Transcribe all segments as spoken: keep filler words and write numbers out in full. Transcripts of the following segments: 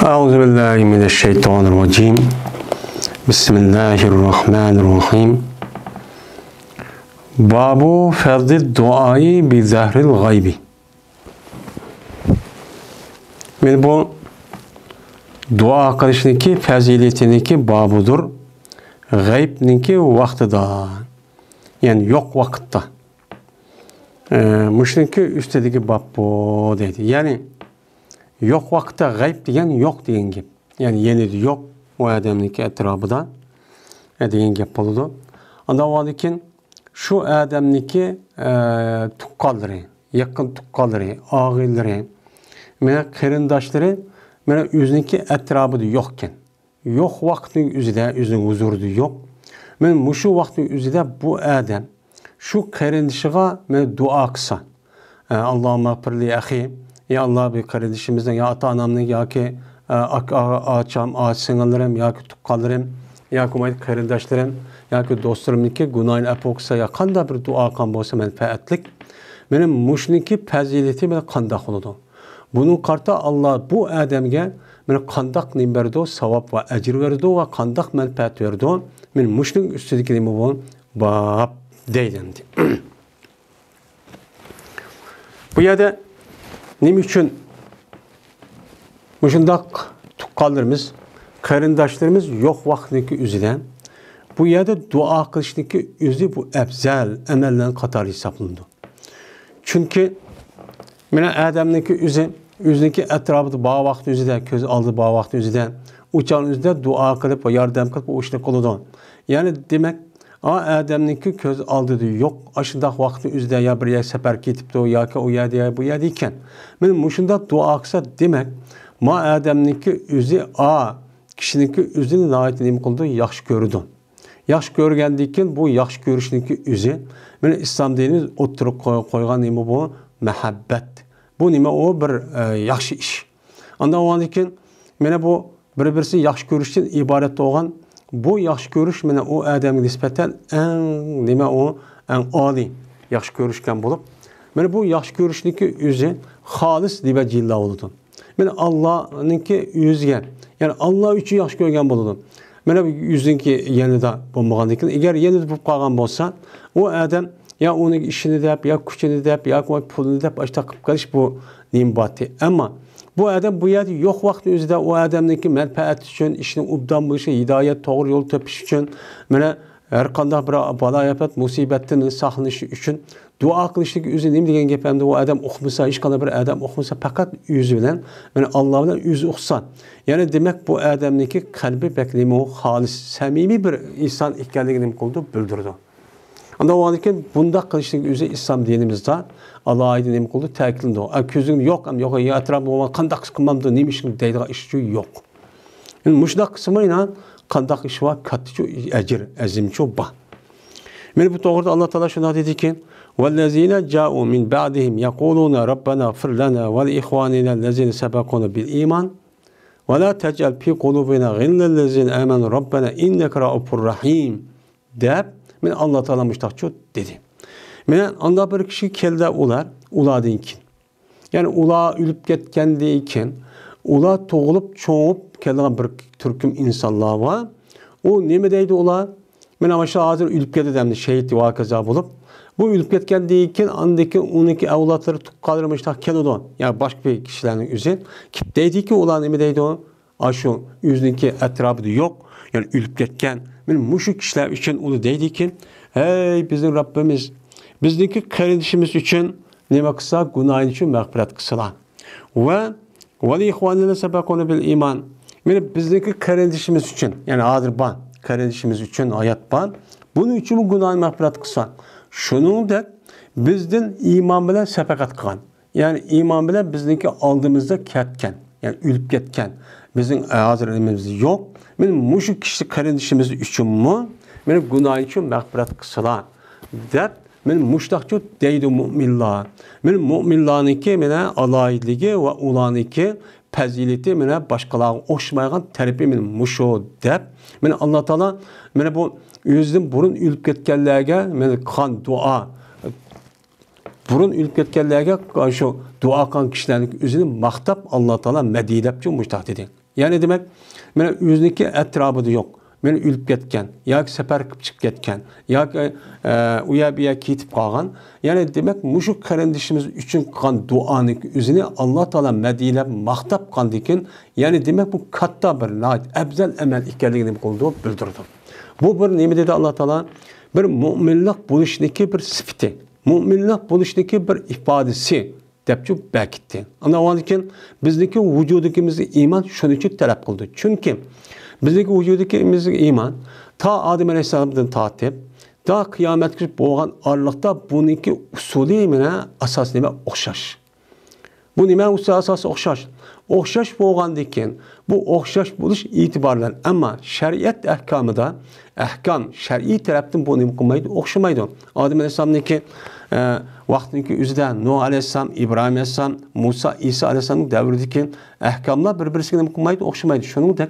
أعوذ بالله من الشيطان الرجيم. بسم الله الرحمن الرحيم. باب فرض الدعاء بظهر الغيب. مانا بۇ دۇئا قىلىشنىڭكى پەزىلىتىنىڭكى بابىدۇر. غەيبنىڭكى ۋاقتىدا، يەنى يوق ۋاقىتتا. ئە، مۇشۇنىڭكى ئۈستىدىكى باب بۇ دەيدۇ. يەنى يوق ۋاقىتتا غەيب دېگەن يوق دېگەن گەپ. يەنى يېنىدا يوق، ئۇ ئادەمنىڭكى ئەتراپىدا، ئە، دېگەن گەپ بولىدۇ. ئاندىن ئۇنىڭدىن كېيىن شۇ ئادەمنىڭكى، ئە، تۇغقانلىرى، يېقىن تۇغقانلىرى، ئاغىنىلىرى، مانا قېرىنداشلىرى، مانا ئۆزىنىڭكى ئەتراپىدا يوقكەن. يوق ۋاقىتنىڭ ئۆزىدە، ئۆزىنىڭ ھۇزۇرىدا يوق. مانا مۇشۇ ۋاقىتنىڭ ئۆزىدە بۇ ئادەم شۇ قېرىندىشىغا مانا دۇئا قىلسا، ئە، «اللهم اغفر لأخي»، يا ئاللا، بۇ قېرىندىشىمىزنىڭ يا ئاتا-ئانامنىڭ ياكى، ئە، ئاكا، ئاچام، ئاچا-سىڭىللىرىم ياكى تۇغقانلىرىم ياكى مانا قېرىنداشلىرىم ياكى دوستلىرىمنىڭكى گۇناھىنى ئەپۇ قىلسا، يا قانداق بىر دۇئا قىلغان بولسا مەنپەئەتلىك. مانا مۇشۇنىڭكى پەزىلىتى مانا قانداق بولىدۇ؟ بۇنىڭغا قارىتا ئاللا بۇ ئادەمگە مانا قانداق نېمە بېرىدۇ؟ ساۋاب ۋە ئەجىر بېرىدۇ ۋە قانداق مەنپەئەت بېرىدۇ؟ مانا مۇشۇنىڭ ئۈستىدىكى نېمە بۇ؟ باب دەيدۇ ئەمدى. بۇ يەردە نېمە ئۈچۈن مۇشۇنداق تۇغقانلىرىمىز، قېرىنداشلىرىمىز يوق ۋاقىتنىڭكى ئۆزىدە بۇ يەردە دۇئا قىلىشنىڭكى ئۆزى بۇ ئەپزەل ئەمەللەرنىڭ قاتارى ھېسابلىنىدۇ. چۈنكى مانا ئادەمنىڭكى ئۆزى، ئۆزىنىڭكى ئەتراپىدا بار ۋاقىت ئۆزىدە، كۆز ئالدىدا بار ۋاقىت ئۆزىدە، ئۇ چاغنىڭ ئۆزىدە دۇئا قىلىپ ۋە ياردەم قىلىپ ئۇ ئىشنى قىلىدۇ. يەنى دېمەك، ئا ئادەمنىڭكى كۆز ئالدىدا يوق، ئاشۇنداق ۋاقىتنىڭ ئۆزىدە يا بىر يەرگە سەپەر كېتىپتۇ ياكى ئۇ يەردە يا بۇ يەردە ئىكەن. مانا مۇشۇنداق دۇئا قىلسا، دېمەك، ما ئادەمنىڭكى ئۆزى، ئا كىشىنىڭكى ئۆزىنى ناھايىتى نېمە قىلىدۇ؟ ياخشى كۆرىدۇ. ياخشى كۆرگەندىن كېيىن بۇ ياخشى كۆرۈشنىڭكى ئۆزى، مانا ئىسلام دىنىمىز ئوتتۇرىغا قوي-، قويغان نېمە بۇ؟ مەھەببەت. بۇ نېمە ئۇ؟ بىر، ئە، ياخشى ئىش. ئاندىن ئۇنىڭدىن كېيىن مانا بۇ بىر-بىرسىنى ياخشى كۆرۈشتىن ئىبارەت بولغان بۇ ياخشى كۆرۈش مانا ئۇ ئادەمگە نىسبەتەن ئەڭ نېمە ئۇ؟ ئەڭ ئالىي ياخشى كۆرۈشكەن بولۇپ، مانا بۇ ياخشى كۆرۈشنىڭكى ئۆزى خالىس لىۋەجھىللا بولىدۇ. مانا ئاللانىڭكى ئۆزىگە، يەنى ئاللا ئۈچۈن ياخشى كۆرگەن بولىدۇ. مانا ئۆزىنىڭكى يېنىدا بولمىغاندىن كېيىن، ئەگەر يېنىدا بولۇپ قالغان بولسا، ئۇ ئادەم يا ئۇنىڭ ئىشىنى دەپ، يا كۈچىنى دەپ، ياكى پۇلىنى دەپ ئاشۇنداق قىلىپ قېلىش بۇ نېمە باتى. ئەمما بۇ ئادەم بۇ يەردە يوق ۋاقىتنىڭ ئۆزىدە ئۇ ئادەمنىڭكى مەنپەئەت ئۈچۈن، ئىشنىڭ ئوبدان بولۇشى، ھىدايەت، توغرا يول تېپىش ئۈچۈن، مانا ھەر قانداق بىر بالا-ئاپەت، مۇسىبەتتىن ساقلىنىش ئۈچۈن دۇئا قىلىشنىڭ ئۆزى نېمە دېگەن گەپ ئەمدى؟ ئۇ ئادەم ئۇقمىسا، ھېچقانداق بىر ئادەم ئۇقمىسا، پەقەت ئۆزى بىلەن، مانا ئاللا بىلەن ئۆزى ئۇقسا، يەنى دېمەك، بۇ ئادەمنىڭكى قەلبى بەك نېمە، خالىس، سەمىمىي بىر ئىنسان ئىكەنلىكىنى نېمە قىلىدۇ؟ بىلدۈرىدۇ. ئاندىن ئۇنىڭدىن كېيىن بۇنداق قىلىشنىڭ ئۆزى ئىسلام دىنىمىزدا ئالاھىدە نېمە قىلىدۇ؟ تەكىتلىنىدۇ. ئا، كۆزۈڭدە يوق، ئەم، يوق، يا ئەتراپىمدا بولغان، قانداق قىلمامدۇ، نېمە ئىشنى دەيدىغان ئىشچۇ يوق. ئەمدى مۇشۇنداق قىلسىمۇ يەنە قانداق ئىش بار؟ كاتتىچۇ ئەجىر، ئەزىمچۇ بار. مانا بۇ توغرىدا ئاللا تائالا شۇنداق دېدىكى، والذين جاءوا من بعدهم يقولون ربنا اغفر لنا ولإخواننا الذين سبقونا بالإيمان ولا تجعل في قلوبنا غلا للذين آمنوا ربنا إنك رءوف رحيم دەپ، مانا ئاللا تائالا مۇشۇنداقچۇ دېدى. مانا ئانداق بىر كىشى كەلدى ئۇلار، ئۇلاردىن كېيىن. يەنى ئۇلار ئۆلۈپ كەتكەندىن كېيىن، ئۇلار تۇغۇلۇپ، چوڭىيىپ كېلىدىغان بىر تۈركۈم ئىنسانلار بار. ئۇ نېمە دەيدۇ ئۇلار؟ مانا مۇشۇ ھازىر ئۆلۈپ كەتتى ئەمدى، شېھىت ۋە كازا بولۇپ. بۇ ئۆلۈپ كەتكەندىن كېيىن، ئاندىن كېيىن ئۇنىڭكى ئەۋلادلىرى، تۇغقانلىرى مۇشۇنداق كېلىدۇ. يا باشقا بىر كىشىلەرنىڭ ئۆزى كېلىپ دەيدىكى، ئۇلار نېمە دەيدۇ؟ ئاشۇ ئۆزىنىڭكى ئەتراپىدا يوق، يەنى ئۆلۈپ كەتكەن. مانا مۇشۇ كىشىلەر ئۈچۈن ئۇلار دەيدىكى، ھەي بىزنىڭ رەببىمىز، بىزنىڭكى قېرىندىشىمىز ئۈچۈن نېمە قىلسا، گۇناھىنى شۇ مەغپىرەت قىلسىلا. ۋە ولإخواننا سبقونا بالإيمان. مانا بىزنىڭكى قېرىندىشىمىز ئۈچۈن، يەنى ھازىر بار، قېرىندىشىمىز ئۈچۈن ھايات بار. بۇنىڭ ئۈچۈنمۇ گۇناھىنى مەغپىرەت قىلسا. شۇنىڭدەك بىزدىن ئىمان بىلەن سەپەقەت قىلغان. يەنى ئىمان بىلەن بىزنىڭكى ئالدىمىزدا كەتكەن، يەنى ئۆلۈپ كەتكەن، بىزنىڭ ھازىر نېمىمىز يوق. مانا مۇشۇ كىشى قېرىندىشىمىز ئۈچۈنمۇ، مانا گۇناھى ئۈچۈن مەغپىرەت قىلسىلا، دەپ، مانا مۇشۇنداقچۇ دەيدۇ مۆمىنلار. مانا مۆمىنلارنىڭكى مانا ئالاھىدىلىكى ۋە ئۇلارنىڭكى پەزىلىتى مانا باشقىلارغا ئوخشىمايدىغان تەرىپى مانا مۇشۇ دەپ، مانا ئاللا تائالا مانا بۇ ئۆزىدىن بۇرۇن ئۆلۈپ كەتكەنلەرگە مانا قىلغان دۇئا، بۇرۇن ئۆلۈپ كەتكەنلەرگە شۇ دۇئا قىلغان كىشىلەرنىڭ ئۆزىنى ماختاپ، ئاللا تائالا مەدھىيەلەپچۇ مۇشتاق دېدى. يەنى دېمەك، مانا ئۆزىنىڭكى ئەتراپىدا يوق، مانا ئۆلۈپ كەتكەن ياكى سەپەر قىلىپ چىقىپ كەتكەن ياكى، ئە، ئۇ يەر بۇ يەرگە كېتىپ قالغان. يەنى دېمەك، مۇشۇ قېرىندىشىمىز ئۈچۈن قىلغان دۇئانىڭ ئۆزىنى ئاللا تائالا مەدھىيەلەپ ماختاپ قىلغاندىكىن، يەنى دېمەك، بۇ كاتتا بىر ناھايىتى ئەۋزەل ئەمەل ئىكەنلىكىنى نېمە قىلىدۇ؟ بىلدۈرىدۇ. بۇ بىر نېمە دېدى ئاللا تائالا؟ بىر مۆمىنلىق بولۇشنىڭكى بىر سۈپىتى. مۆمىنلىق بولۇشنىڭكى بىر ئىپادىسى دەپچۇ بەكىتتى. ئاندىن ئاۋۋالدىن كېيىن بىزنىڭكى ۋۇجۇدىمىزغا ئىمان شۇنىڭ ئۈچۈن تەلەپ قىلدى. چۈنكى بىزنىڭكى ۋۇجۇدىمىزغا ئىمان تا ئادەم ئەلەيھىسسالامدىن تارتىپ تا قىيامەتكىچە بولغان ئارىلىقتا بۇنىڭكى ئۇسۇلى مانا ئاساسى نېمە؟ ئوخشاش. بۇ نېمە؟ ئۇسۇلى ئاساسى ئوخشاش. ئوخشاش بولغاندىن كېيىن بۇ ئوخشاش بولۇش ئېتىبارى بىلەن، ئەمما شەرىئەت ئەھكامىدا ئەھكام شەرئىي تەرەپتىن بۇ نېمە قىلمايدۇ؟ ئوخشىمايدۇ. ئادەم ئەلەيھىسسالامنىڭكى، ئە، ۋاقتىنىڭكى ئۆزىدە نۇھ ئەلەيھىسسالام، ئىبراھىم ئەلەيھىسسالام، مۇسا، ئىسا ئەلەيھىسسالامنىڭ دەۋرىدىكى ئەھكاملار بىر-بىرسىگە نېمە قىلمايدۇ؟ ئوخشىمايدۇ. شۇنىڭدەك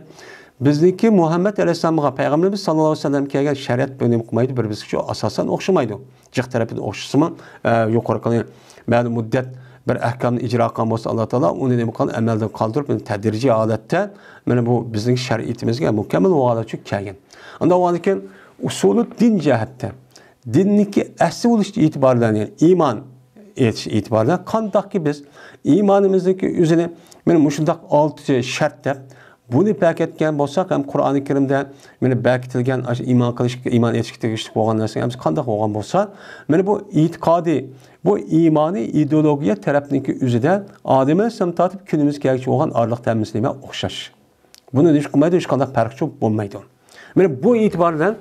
بىزنىڭكى مۇھەممەد ئەلەيھىسسالامغا، پەيغەمبىرىمىز ساللاللاھۇ ئەلەيھى ۋەسەللەمگە كەلگەن شەرىئەت بۇ نېمە قىلمايدۇ؟ بىر-بىرسىگە ئاساسەن ئوخشىمايدۇ. جىق تەرىپىدىن ئوخشىسىمۇ، ئە، يۇقىرىقى مەلۇم مۇددەت بىر ئەھكامنى ئىجرا قىلغان بولسا، ئاللا تائالا ئۇنى نېمە قىلغان؟ ئەمەلدىن قالدۇرۇپ، يەنى تەدرىجىي ھالەتتە، مانا بۇ بىزنىڭ شەرىئىتىمىزگە مۇكەممەل ھالەتتە كەلگەن. ئاندىن ئاۋۋالدىن كېيىن ئۇسۇلۇ دىن جەھەتتە، دىننىڭكى ئەسلى بولۇش ئېتىبارى بىلەن، يەنى ئىمان ئېيتىش ئېتىبارى بىلەن، قانداقكى بىز ئىمانىمىزنىڭكى ئۆزىنى مانا مۇشۇنداق ئالتە شەرت دەپ، بۇنى بەكىتكەن بولساق، ھەم قۇرئانى كەرىمدە مانا بەكىتىلگەن ئاشۇ ئىمان قىلىش، ئىمان ئېيتىشقا تېگىشلىك بولغان نەرسە ھەممىسى قانداق بولغان بولسا، مانا بۇ ئېتىقادى، بۇ ئىمانىي ئىدېئولوگىيە تەرەپنىڭكى ئۆزىدە ئادەم ئەلەيھىسسالام تارتىپ كۈنىمىزگە كەلگۈچە بولغان ئارىلىقتا ھەممىسى نېمە؟ ئوخشاش. بۇنى ھېچ قىلمايدۇ، ھېچقانداق پەرقى بولمايدۇ. مانا بۇ ئېتىبار بىلەن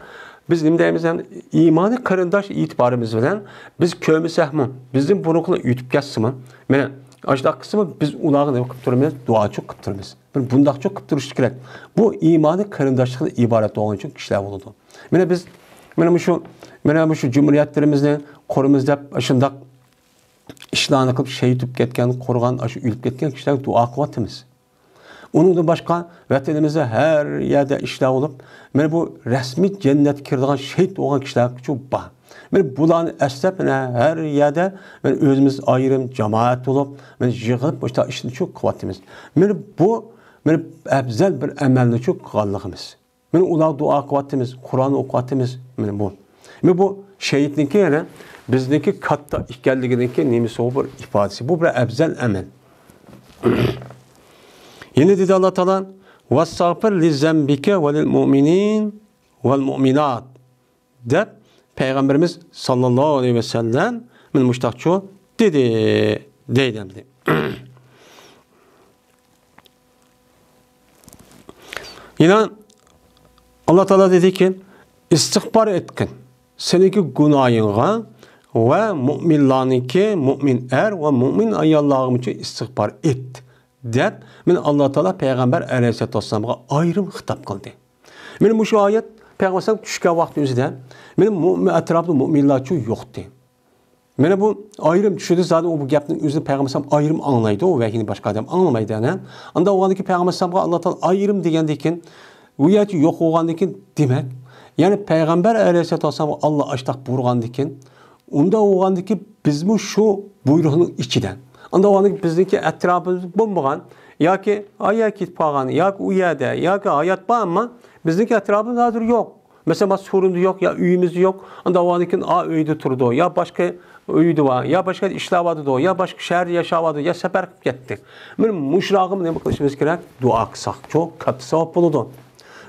بىز نېمە دەيمىز؟ ئەمدى ئىمانىي قېرىنداش ئېتىبارىمىز بىلەن بىز كۆرمىسەكمۇ، بىزدىن بۇرۇنقىلار ئۆتۈپ كەتسىمۇ، مانا ئاشۇنداق قىلسىمۇ، بىز ئۇلارغا نېمە قىلىپ تۇرىمىز؟ دۇئاچۇ قىلىپ تۇرىمىز. بىر بۇنداقچۇ قىلىپ تۇرۇشى كېرەك. بۇ ئىمانىي قېرىنداشلىقتىن ئىبارەت بولغان ئۈچۈن كىشىلەر بولىدۇ. مانا بىز، مانا مۇشۇ، مانا مۇشۇ جۇمھۇرىيەتلىرىمىزنى قۇرىمىز دەپ، ئاشۇنداق ئىشلارنى قىلىپ، شېھىت بولۇپ كەتكەن، قۇرغان، ئاشۇ ئۆلۈپ كەتكەن كىشىلەرگە دۇئا قىلىۋاتىمىز. ئۇنىڭدىن باشقا، ۋەتىنىمىزدە ھەر يەردە ئىشلار بولۇپ، مانا بۇ رەسمىي جەننەتكە كىرىدىغان شېھىت بولغان كىشىلەرچۇ بار. مانا بۇلارنى ئەسلەپ، مانا ھەر يەردە، مانا ئۆزىمىز ئايرىم جامائەت بولۇپ، مانا يىغىلىپ، مۇشۇنداق ئىشنىچۇ قىلىۋاتىمىز. مانا بۇ، مانا ئەۋزەل بىر ئەمەلنىچۇ قىلغانلىقىمىز. مانا ئۇلارغا دۇئا قىلىۋاتىمىز، قۇرئان ئوقۇۋاتىمىز. مانا بۇ. مانا بۇ شېھىتنىڭكى يەنە بىزنىڭكى كاتتا ئىكەنلىكىنىڭكى نېمىسى، بۇ بىر ئىپادىسى، بۇ بىر ئەۋزەل ئەمەل. يەنە دېدى ئاللا تائالا، «ۋەستەغفىر لىزەنبىكە ۋە لىل مۇئمىنىن ۋەل مۇئمىنات» دەپ پەيغەمبىرىمىز ساللاللاھۇ ئەلەيھى ۋەسەللەم مانا مۇشتاقچۇ دېدى، دەيدۇ ئەمدى. يەنە ئاللا تائالا دېدىكى، ئىستىغپار ئېيتقىن سېنىڭكى گۇناھىڭغا ۋە مۇئمىنلارنىڭكى، مۇئمىن ئەر ۋە مۇئمىن ئاياللارغىمۇچە ئىستىغپار ئېيت، دەپ، مانا ئاللا تائالا پەيغەمبەر ئەلەيھىسسالاتۇ ۋەسسالامغا ئايرىم خىتاب قىلدى. مانا مۇشۇ ئايەت پەيغەمبەر ئەلەيھىسسالام چۈشكەن ۋاقىتنىڭ ئۆزىدە، مانا مۇئمىن ئەتراپىدا مۇئمىنلارچۇ يوقتى. مانا بۇ ئايرىم چۈشىدۇ، زادى ئۇ بۇ گەپنىڭ ئۆزىنى پەيغەمبەر ئەلەيھىسسالام ئايرىم ئاڭلايدۇ، ۋەھىينى باشقا ئادەم ئاڭلىمايدۇ، ئەنە. ئاندا بولغاندىكىن پەيغەمبەر ئەلەيھىسسالامغا ئاللا تائالا ئايرىم دېگەندىكىن، ئۇ يەرچە يوق بولغاندىكىن، دېمەك، يەنى پەيغەمبەر ئەلەيھىسسالاتۇ ۋەسسالامغا ئاللا ئاشتاق بۇيرۇغاندىكىن، ئۇندا بولغاندىكىن بىزمۇ شۇ بۇيرۇقنىڭ ئىچىدە. ئاندا بولغاندىكىن بىزنىڭكى ئەتراپىمىزدا بولمىغان ياكى ئايا كېتىپ قالغان ياكى ئۇ يەردە ياكى ھايات بار، ئەمما بىزنىڭكى ئەتراپىمىزدا ھازىر يوق. مەسىلەن، بار سورۇندا يوق يا ئۆيىمىزدە يوق. ئاندا بولغاندىكىن ئا ئۆيدە تۇرىدۇ يا باشقا ئۆيدە بار يا باشقا ئىشلەۋاتىدۇ يا باشقا شەھەردە ياشاۋاتىدۇ يا سەپەر قىلىپ كەتتى. مانا مۇشۇلارغا نېمە قىلىشىمىز كېرەك؟ دۇئا قىلساق چوق كاتتا ساۋاب بولىدۇ.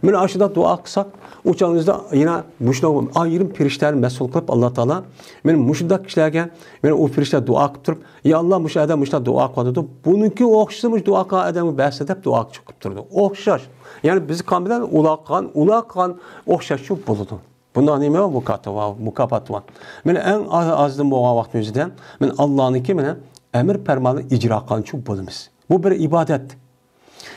مانا ئاشۇنداق دۇئا قىلساق، ئۇ چاغنىڭىزدا يەنە مۇشۇنداق ئايرىم پىرىشتىلەرنى مەسئۇل قىلىپ، ئاللا تائالا مانا مۇشۇنداق كىشىلەرگە، مانا ئۇ پىرىشتىلەر دۇئا قىلىپ تۇرۇپ، يا ئاللا، مۇشۇ ئادەم مۇشۇنداق دۇئا قىلىۋاتىدۇ، بۇنىڭكى ئوخشىسى مۇشۇ دۇئا قىلغان ئادەمگە بەرسە دەپ دۇئا قىلىپ تۇرىدۇ. ئوخشاش. يەنى بىز قىلغان بىلەن ئۇلار قىلغان، ئۇلار قىلغان ئوخشاشچۇ بولىدۇ. بۇنداق نېمە بار؟ مۇكاپات بار، مۇكاپات بار. مانا ئەڭ ئاز-، ئازدىن بولغان ۋاقىتنىڭ ئۆزىدە مانا ئاللانىڭكى مانا ئەمر پەرمانىنى ئىجرا قىلغانچۇ بولىمىز. بۇ بىر ئىبادەت.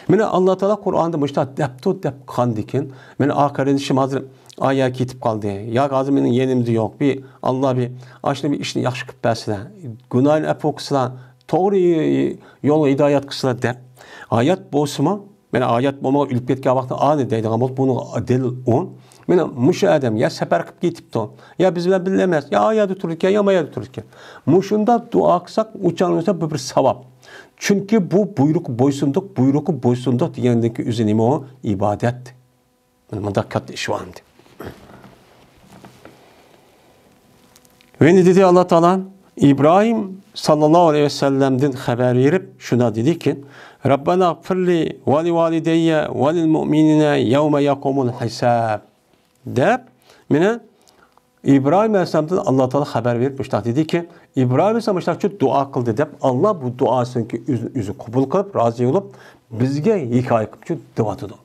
مانا ئاللا تائالا قۇرئاندا مۇشۇنداق دەپتۇ دەپ قىلغاندىكىن، مانا ئا قېرىندىشىم ھازىر ئايا كېتىپ قالدى، ياكى ھازىر مېنىڭ يېنىمدا يوق، بىر ئاللا بىر ئاشۇنداق بىر ئىشنى ياخشى قىلىپ بەرسىلە، گۇناھىنى ئەپۇ قىلسىلا، توغرا يولغا ھىدايەت قىلسىلا دەپ، ھايات بولسىمۇ، مانا ھايات بولمىغان، ئۆلۈپ كەتكەن ۋاقىتتا ئانى دەيدىغان بولسا، بۇنىڭغا دەلىل ئۇ. مانا مۇشۇ ئادەم يا سەپەر قىلىپ كېتىپتۇ، يا بىز بىلەن بىللە ئەمەس، يا ئا يەردە تۇرىدىكەن، يا ما يەردە تۇرىدىكەن. مۇشۇنداق دۇئا قىلساق، ئۇچانلىسا بۇ بىر ساۋاب. چۈنكى بۇ بۇيرۇققا بويسۇندۇق، بۇيرۇققا بويسۇندۇق دېگەندىن كېيىن ئۆزى نېمە ئۇ؟ ئىبادەت. مانا مۇنداق كاتتا ئىش بار ئەمدى. ۋە نېمە دېدى ئاللا تائالا؟ ئىبراھىم ساللاللاھۇ ئەلەيھى ۋەسەللەمدىن خەۋەر بېرىپ شۇنداق دېدىكى، رەببەنا ئىغفىرلى ۋە لىۋالىدەييە ۋە لىلمۇئمىنىنە يەۋمە يەقۇمۇل ھىساب، دەپ، مانا ئىبراھىم ئەلەيھىسسالامدىن ئاللا تائالا خەۋەر بېرىپ مۇشۇنداق دېدىكى، ئىبراھىم ئەلەيھىسسالام مۇشۇنداق دۇئا قىلدى دەپ، ئاللا بۇ دۇئاسىنى ئۆزى، ئۆزى قوبۇل قىلىپ، رازى بولۇپ، بىزگە ھېكايە قىلىپ شۇ دەۋاتىدۇ.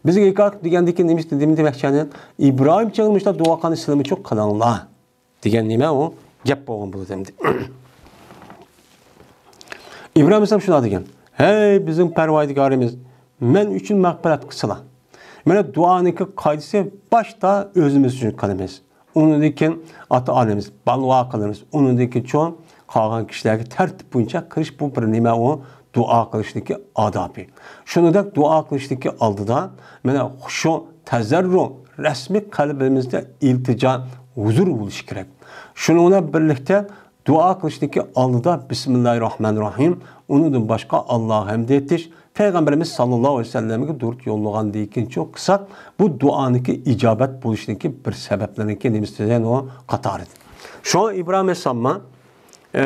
بىزگە ھېكايە قىلىپ دېگەندىكى نېمە، نېمە دېمەكچى؟ ئىبراھىم چېغىدا مۇشۇنداق دۇئا قىلغان، سىلەرمۇ شۇ قىلىڭلار دېگەن نېمە ئۇ گەپ بولغان بولىدۇ ئەمدى. ئىبراھىم ئەلەيھىسسالام شۇنداق دېگەن، ھەي بىزنىڭ پەرۋەردىگارىمىز، مەن ئۈچۈن مەغپىرەت قىلسىلا. مانا دۇئانىڭكى قائىدىسى باشتا ئۆزىمىز ئۈچۈن قىلىمىز. ئۇنىڭدىن كېيىن ئاتا-ئانىمىز، بالا-ۋاقىلىرىمىز، ئۇنىڭدىن كېيىن چوڭ قالغان كىشىلەرگە تەرتىپ بويىچە قىلىش، بۇ بىر نېمە ئۇ؟ دۇئا قىلىشنىڭكى ئادابى. شۇنىڭدەك دۇئا قىلىشنىڭكى ئالدىدا مانا خۇشۇ، تەزەررۇ، رەسمىي قەلبىمىزدە ئىلتىجا، ھۇزۇر بولۇشى كېرەك. شۇنىڭ بىلەن بىرلىكتە دۇئا قىلىشتىكى ئالدىدا بىسمىللاھىررەھمانىررەھىم، ئۇنىڭدىن باشقا ئاللاغا ھەمد ئېيتىش، پەيغەمبىرىمىز ساللاللاھۇ ئەلەيھى ۋەسەللەمگە دۇرۇت يوللىغاندىن كېيىن چۇ قىلساق، بۇ دۇئانىڭكى ئىجابەت بولۇشىنىڭكى بىر سەۋەبلىرىنىڭكى نېمىسى دېگەن ئۇ قاتارىدىن. شۇڭا ئىبراھىم ئەلەيھىسسالاممۇ، ئە،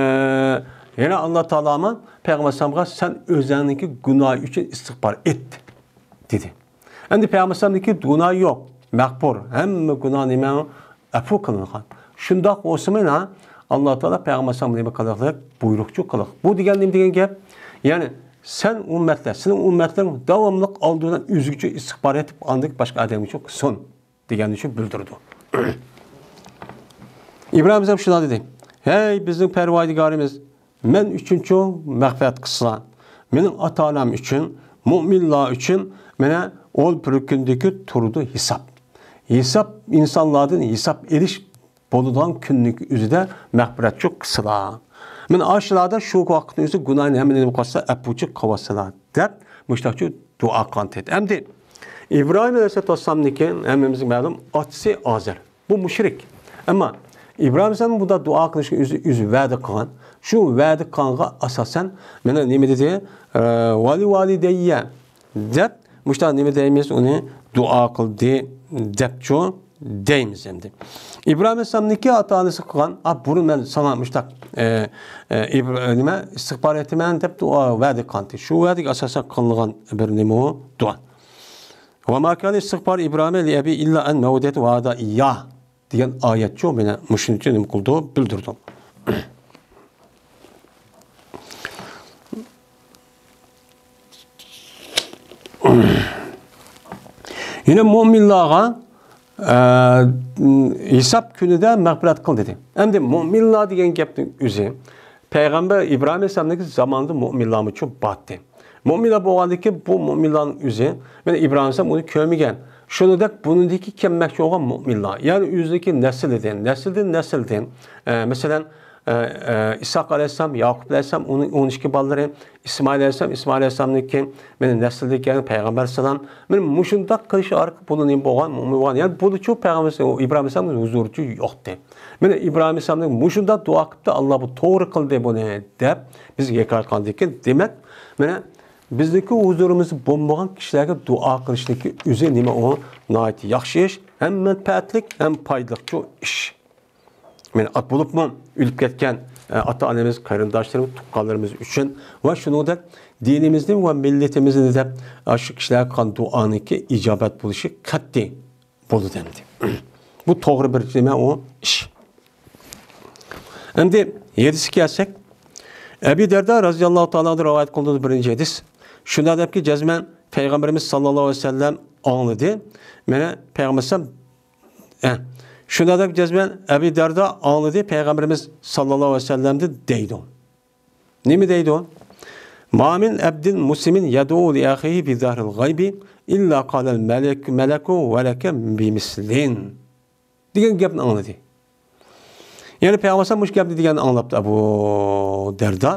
يەنە ئاللا تائالامۇ پەيغەمبەر ئەلەيھىسسالامغا، سەن ئۆزۈڭنىڭكى گۇناھى ئۈچۈن ئىستىغپار ئېيت، دېدى. ئەمدى پەيغەمبەر ئەلەيھىسسالامنىڭكى گۇناھى يوق، مەغپۇر، ھەممە گۇناھ نېمە ئەپۇ قىلىنغان. شۇنداق بولسىمۇ، ئاللا تائالا پەيغەمبەر ئەلەيھىسسالامغا نېمە قىلىقلىق؟ بۇيرۇقچۇ قىلىق. بۇ دېگەن نېمە دېگەن گەپ؟ يەنى سەن ئۈممەتلەر، سېنىڭ ئۈممەتلىرىڭ داۋاملىق ئالدى بىلەن ئۆزىگىچۇ ئىستىغپار ئېيتىپ، ئاندىن باشقا ئادەمگىچۇ قىلسۇن دېگەننى شۇ بىلدۈرىدۇ. ئىبراھىم ئەلەيھىسسالام شۇنداق دېدى، ھەي بىزنىڭ پەرۋەردىگارىمىز، مەن ئۈچۈنچۇ مەغپىرەت قىلسىلا، مېنىڭ ئاتا-ئانام ئۈچۈن، مۇئمىنلار ئۈچۈن مانا ئول بىر كۈندىكى تۇرىدۇ ھېساب. ھېساب، ئىنسانلاردىن ھېساب ئېلىش بولىدىغان كۈننىڭ ئۆزىدە مەغپىرەتچۇ قىلسىلا. مانا ئاشۇلاردا شۇ ۋاقىتنىڭ ئۆزى گۇناھنى ھەممىنى نېمە قىلسا ئەپۇچۇ قىلىۋالسىلا دەپ مۇشتاقچۇ دۇئا قىلغان. ئەمدى ئىبراھىم ئەلەيھىسسالامنىڭكى ھەممىمىزگە مەلۇم ئاتىسى ئازەر. بۇ مۇشرىك. ئەمما ئىبراھىم ئەلەيھىسسالام بۇنداق دۇئا قىلىشنى ئۆزى، ئۆزى ۋەدە قىلغان. شۇ ۋەدە قىلغانغا ئاساسەن، مانا نېمە دېدى؟ ئە، ۋەلىۋالىدەييە دەپ، مۇشۇنداق نېمە دەيمىز؟ ئۇنى دۇئا قىلدى دەپچۇ دەيمىز ئەمدى. ئىبراھىم ئەلەيھىسسالامنىڭكى ئاتا-ئانىسى قىلغان، ئا، بۇرۇن مەن ساڭا مۇشۇنداق، ئە، ئە، ئىبر-، نېمە، ئىستىغپار ئېيتىمەن دەپ دۇئا ۋەدە قىلغانتى. شۇ ۋەدىگە ئاساسەن قىلىنغان بىر نېمە ئۇ؟ دۇئا. وما كان استغفار إبراهيم لأبيه إلا عن موعدة وعدها إياه دېگەن ئايەتچۇ مانا مۇشۇنى نېمە قىلدى، بىلدۈردى. يەنە مۆمىنلارغا، ئە، ھېساب كۈنىدە مەغپىرەت قىل دېدى. ئەمدى مۆمىنلار دېگەن گەپنىڭ ئۆزى پەيغەمبەر ئىبراھىم ئەلەيھىسسالامنىڭ زامانىدا مۆمىنلارمۇچۇ بارتى. مۆمىنلار بولغاندىكىن بۇ مۆمىنلارنىڭ ئۆزى، مانا ئىبراھىم ئەلەيھىسسالام ئۇنى كۆرمىگەن. شۇنىڭدەك بۇنىڭدىكى كەلمەكچى بولغان مۆمىنلار، يەنى ئۆزىدىكى نەسلىدىن، نەسلىدىن، نەسلىدىن، ئە، مەسىلەن، ئە، ئە، ئىسھاق ئەلەيھىسسالام، ياقۇپ ئەلەيھىسسالام، ئۇنىڭ ئون ئىككى بالىلىرى، ئىسمائىل ئەلەيھىسسالام، ئىسمائىل ئەلەيھىسسالامنىڭكى مانا نەسلىدىكى پەيغەمبەر ئەلەيھىسسالام، مانا مۇشۇنداق قىلىش ئارقىلىق بۇلار نېمە بولغان، مۆمىن بولغان. يەنى بۇلىچۇ پەيغەمبەر ئىبراھىم ئەلەيھىسسالامنىڭ ھۇزۇرىچۇ يوقتى. مانا ئىبراھىم ئەلەيھىسسالامنىڭ مۇشۇنداق دۇئا قىپتۇ، ئاللا بۇ توغرا قىلدى بۇنى دەپ بىزگە ھېكايە قىلغاندىكىن، دېمەك، مانا بىزنىڭكى ھۇزۇرىمىزدا بولمىغان كىشىلەرگە دۇئا قىلىشنىڭكى ئۆزى نېمە ئۇ؟ ناھايىتى ياخشى ئىش، ھەم مەنپەئەتلىك، ھەم پايدىلىقچۇ ئىش. مانا ئات بولۇپمۇ ئۆلۈپ كەتكەن، ئە، ئاتا-ئانىمىز، قېرىنداشلىرىمىز، تۇغقانلىرىمىز ئۈچۈن ۋە شۇنىڭدەك دىنىمىزنى ۋە مىللىتىمىزنى دەپ، ئاشۇ كىشىلەرگە قىلغان دۇئانىڭكى ئىجابەت بولۇشى قەتئىي بولىدۇ ئەمدى. بۇ توغرا بىر نېمە ئۇ ئىش. ئەمدى ھەدىسكە كەلسەك، ئەبى دەردە رەزىياللاھۇ تائالا ئەنھۇ رىۋايەت قىلدى بىرىنچى ھەدىس. شۇنداق دەپكى، جەزمەن پەيغەمبىرىمىز ساللاللاھۇ ئەلەيھى ۋەسەللەم ئاڭلىدى. مانا پەيغەمبەر ئەلەيھىسسالام، ئە، شۇنداق دەپ جەزمەن ئەبى دەردە ئاڭلىدى، پەيغەمبىرىمىز ساللاللاھۇ ئەلەيھى ۋەسەللەمدىن دەيدۇ. نېمە دەيدۇ؟ ما من عبد مسلم يدعو لأخيه بظهر الغيب إلا قال الملك، ملك ولك بمثل دېگەن گەپنى ئاڭلىدى. يەنى پەيغەمبەر مۇشۇ گەپنى دېگەننى ئاڭلاپتۇ ئەبۇ دەردا.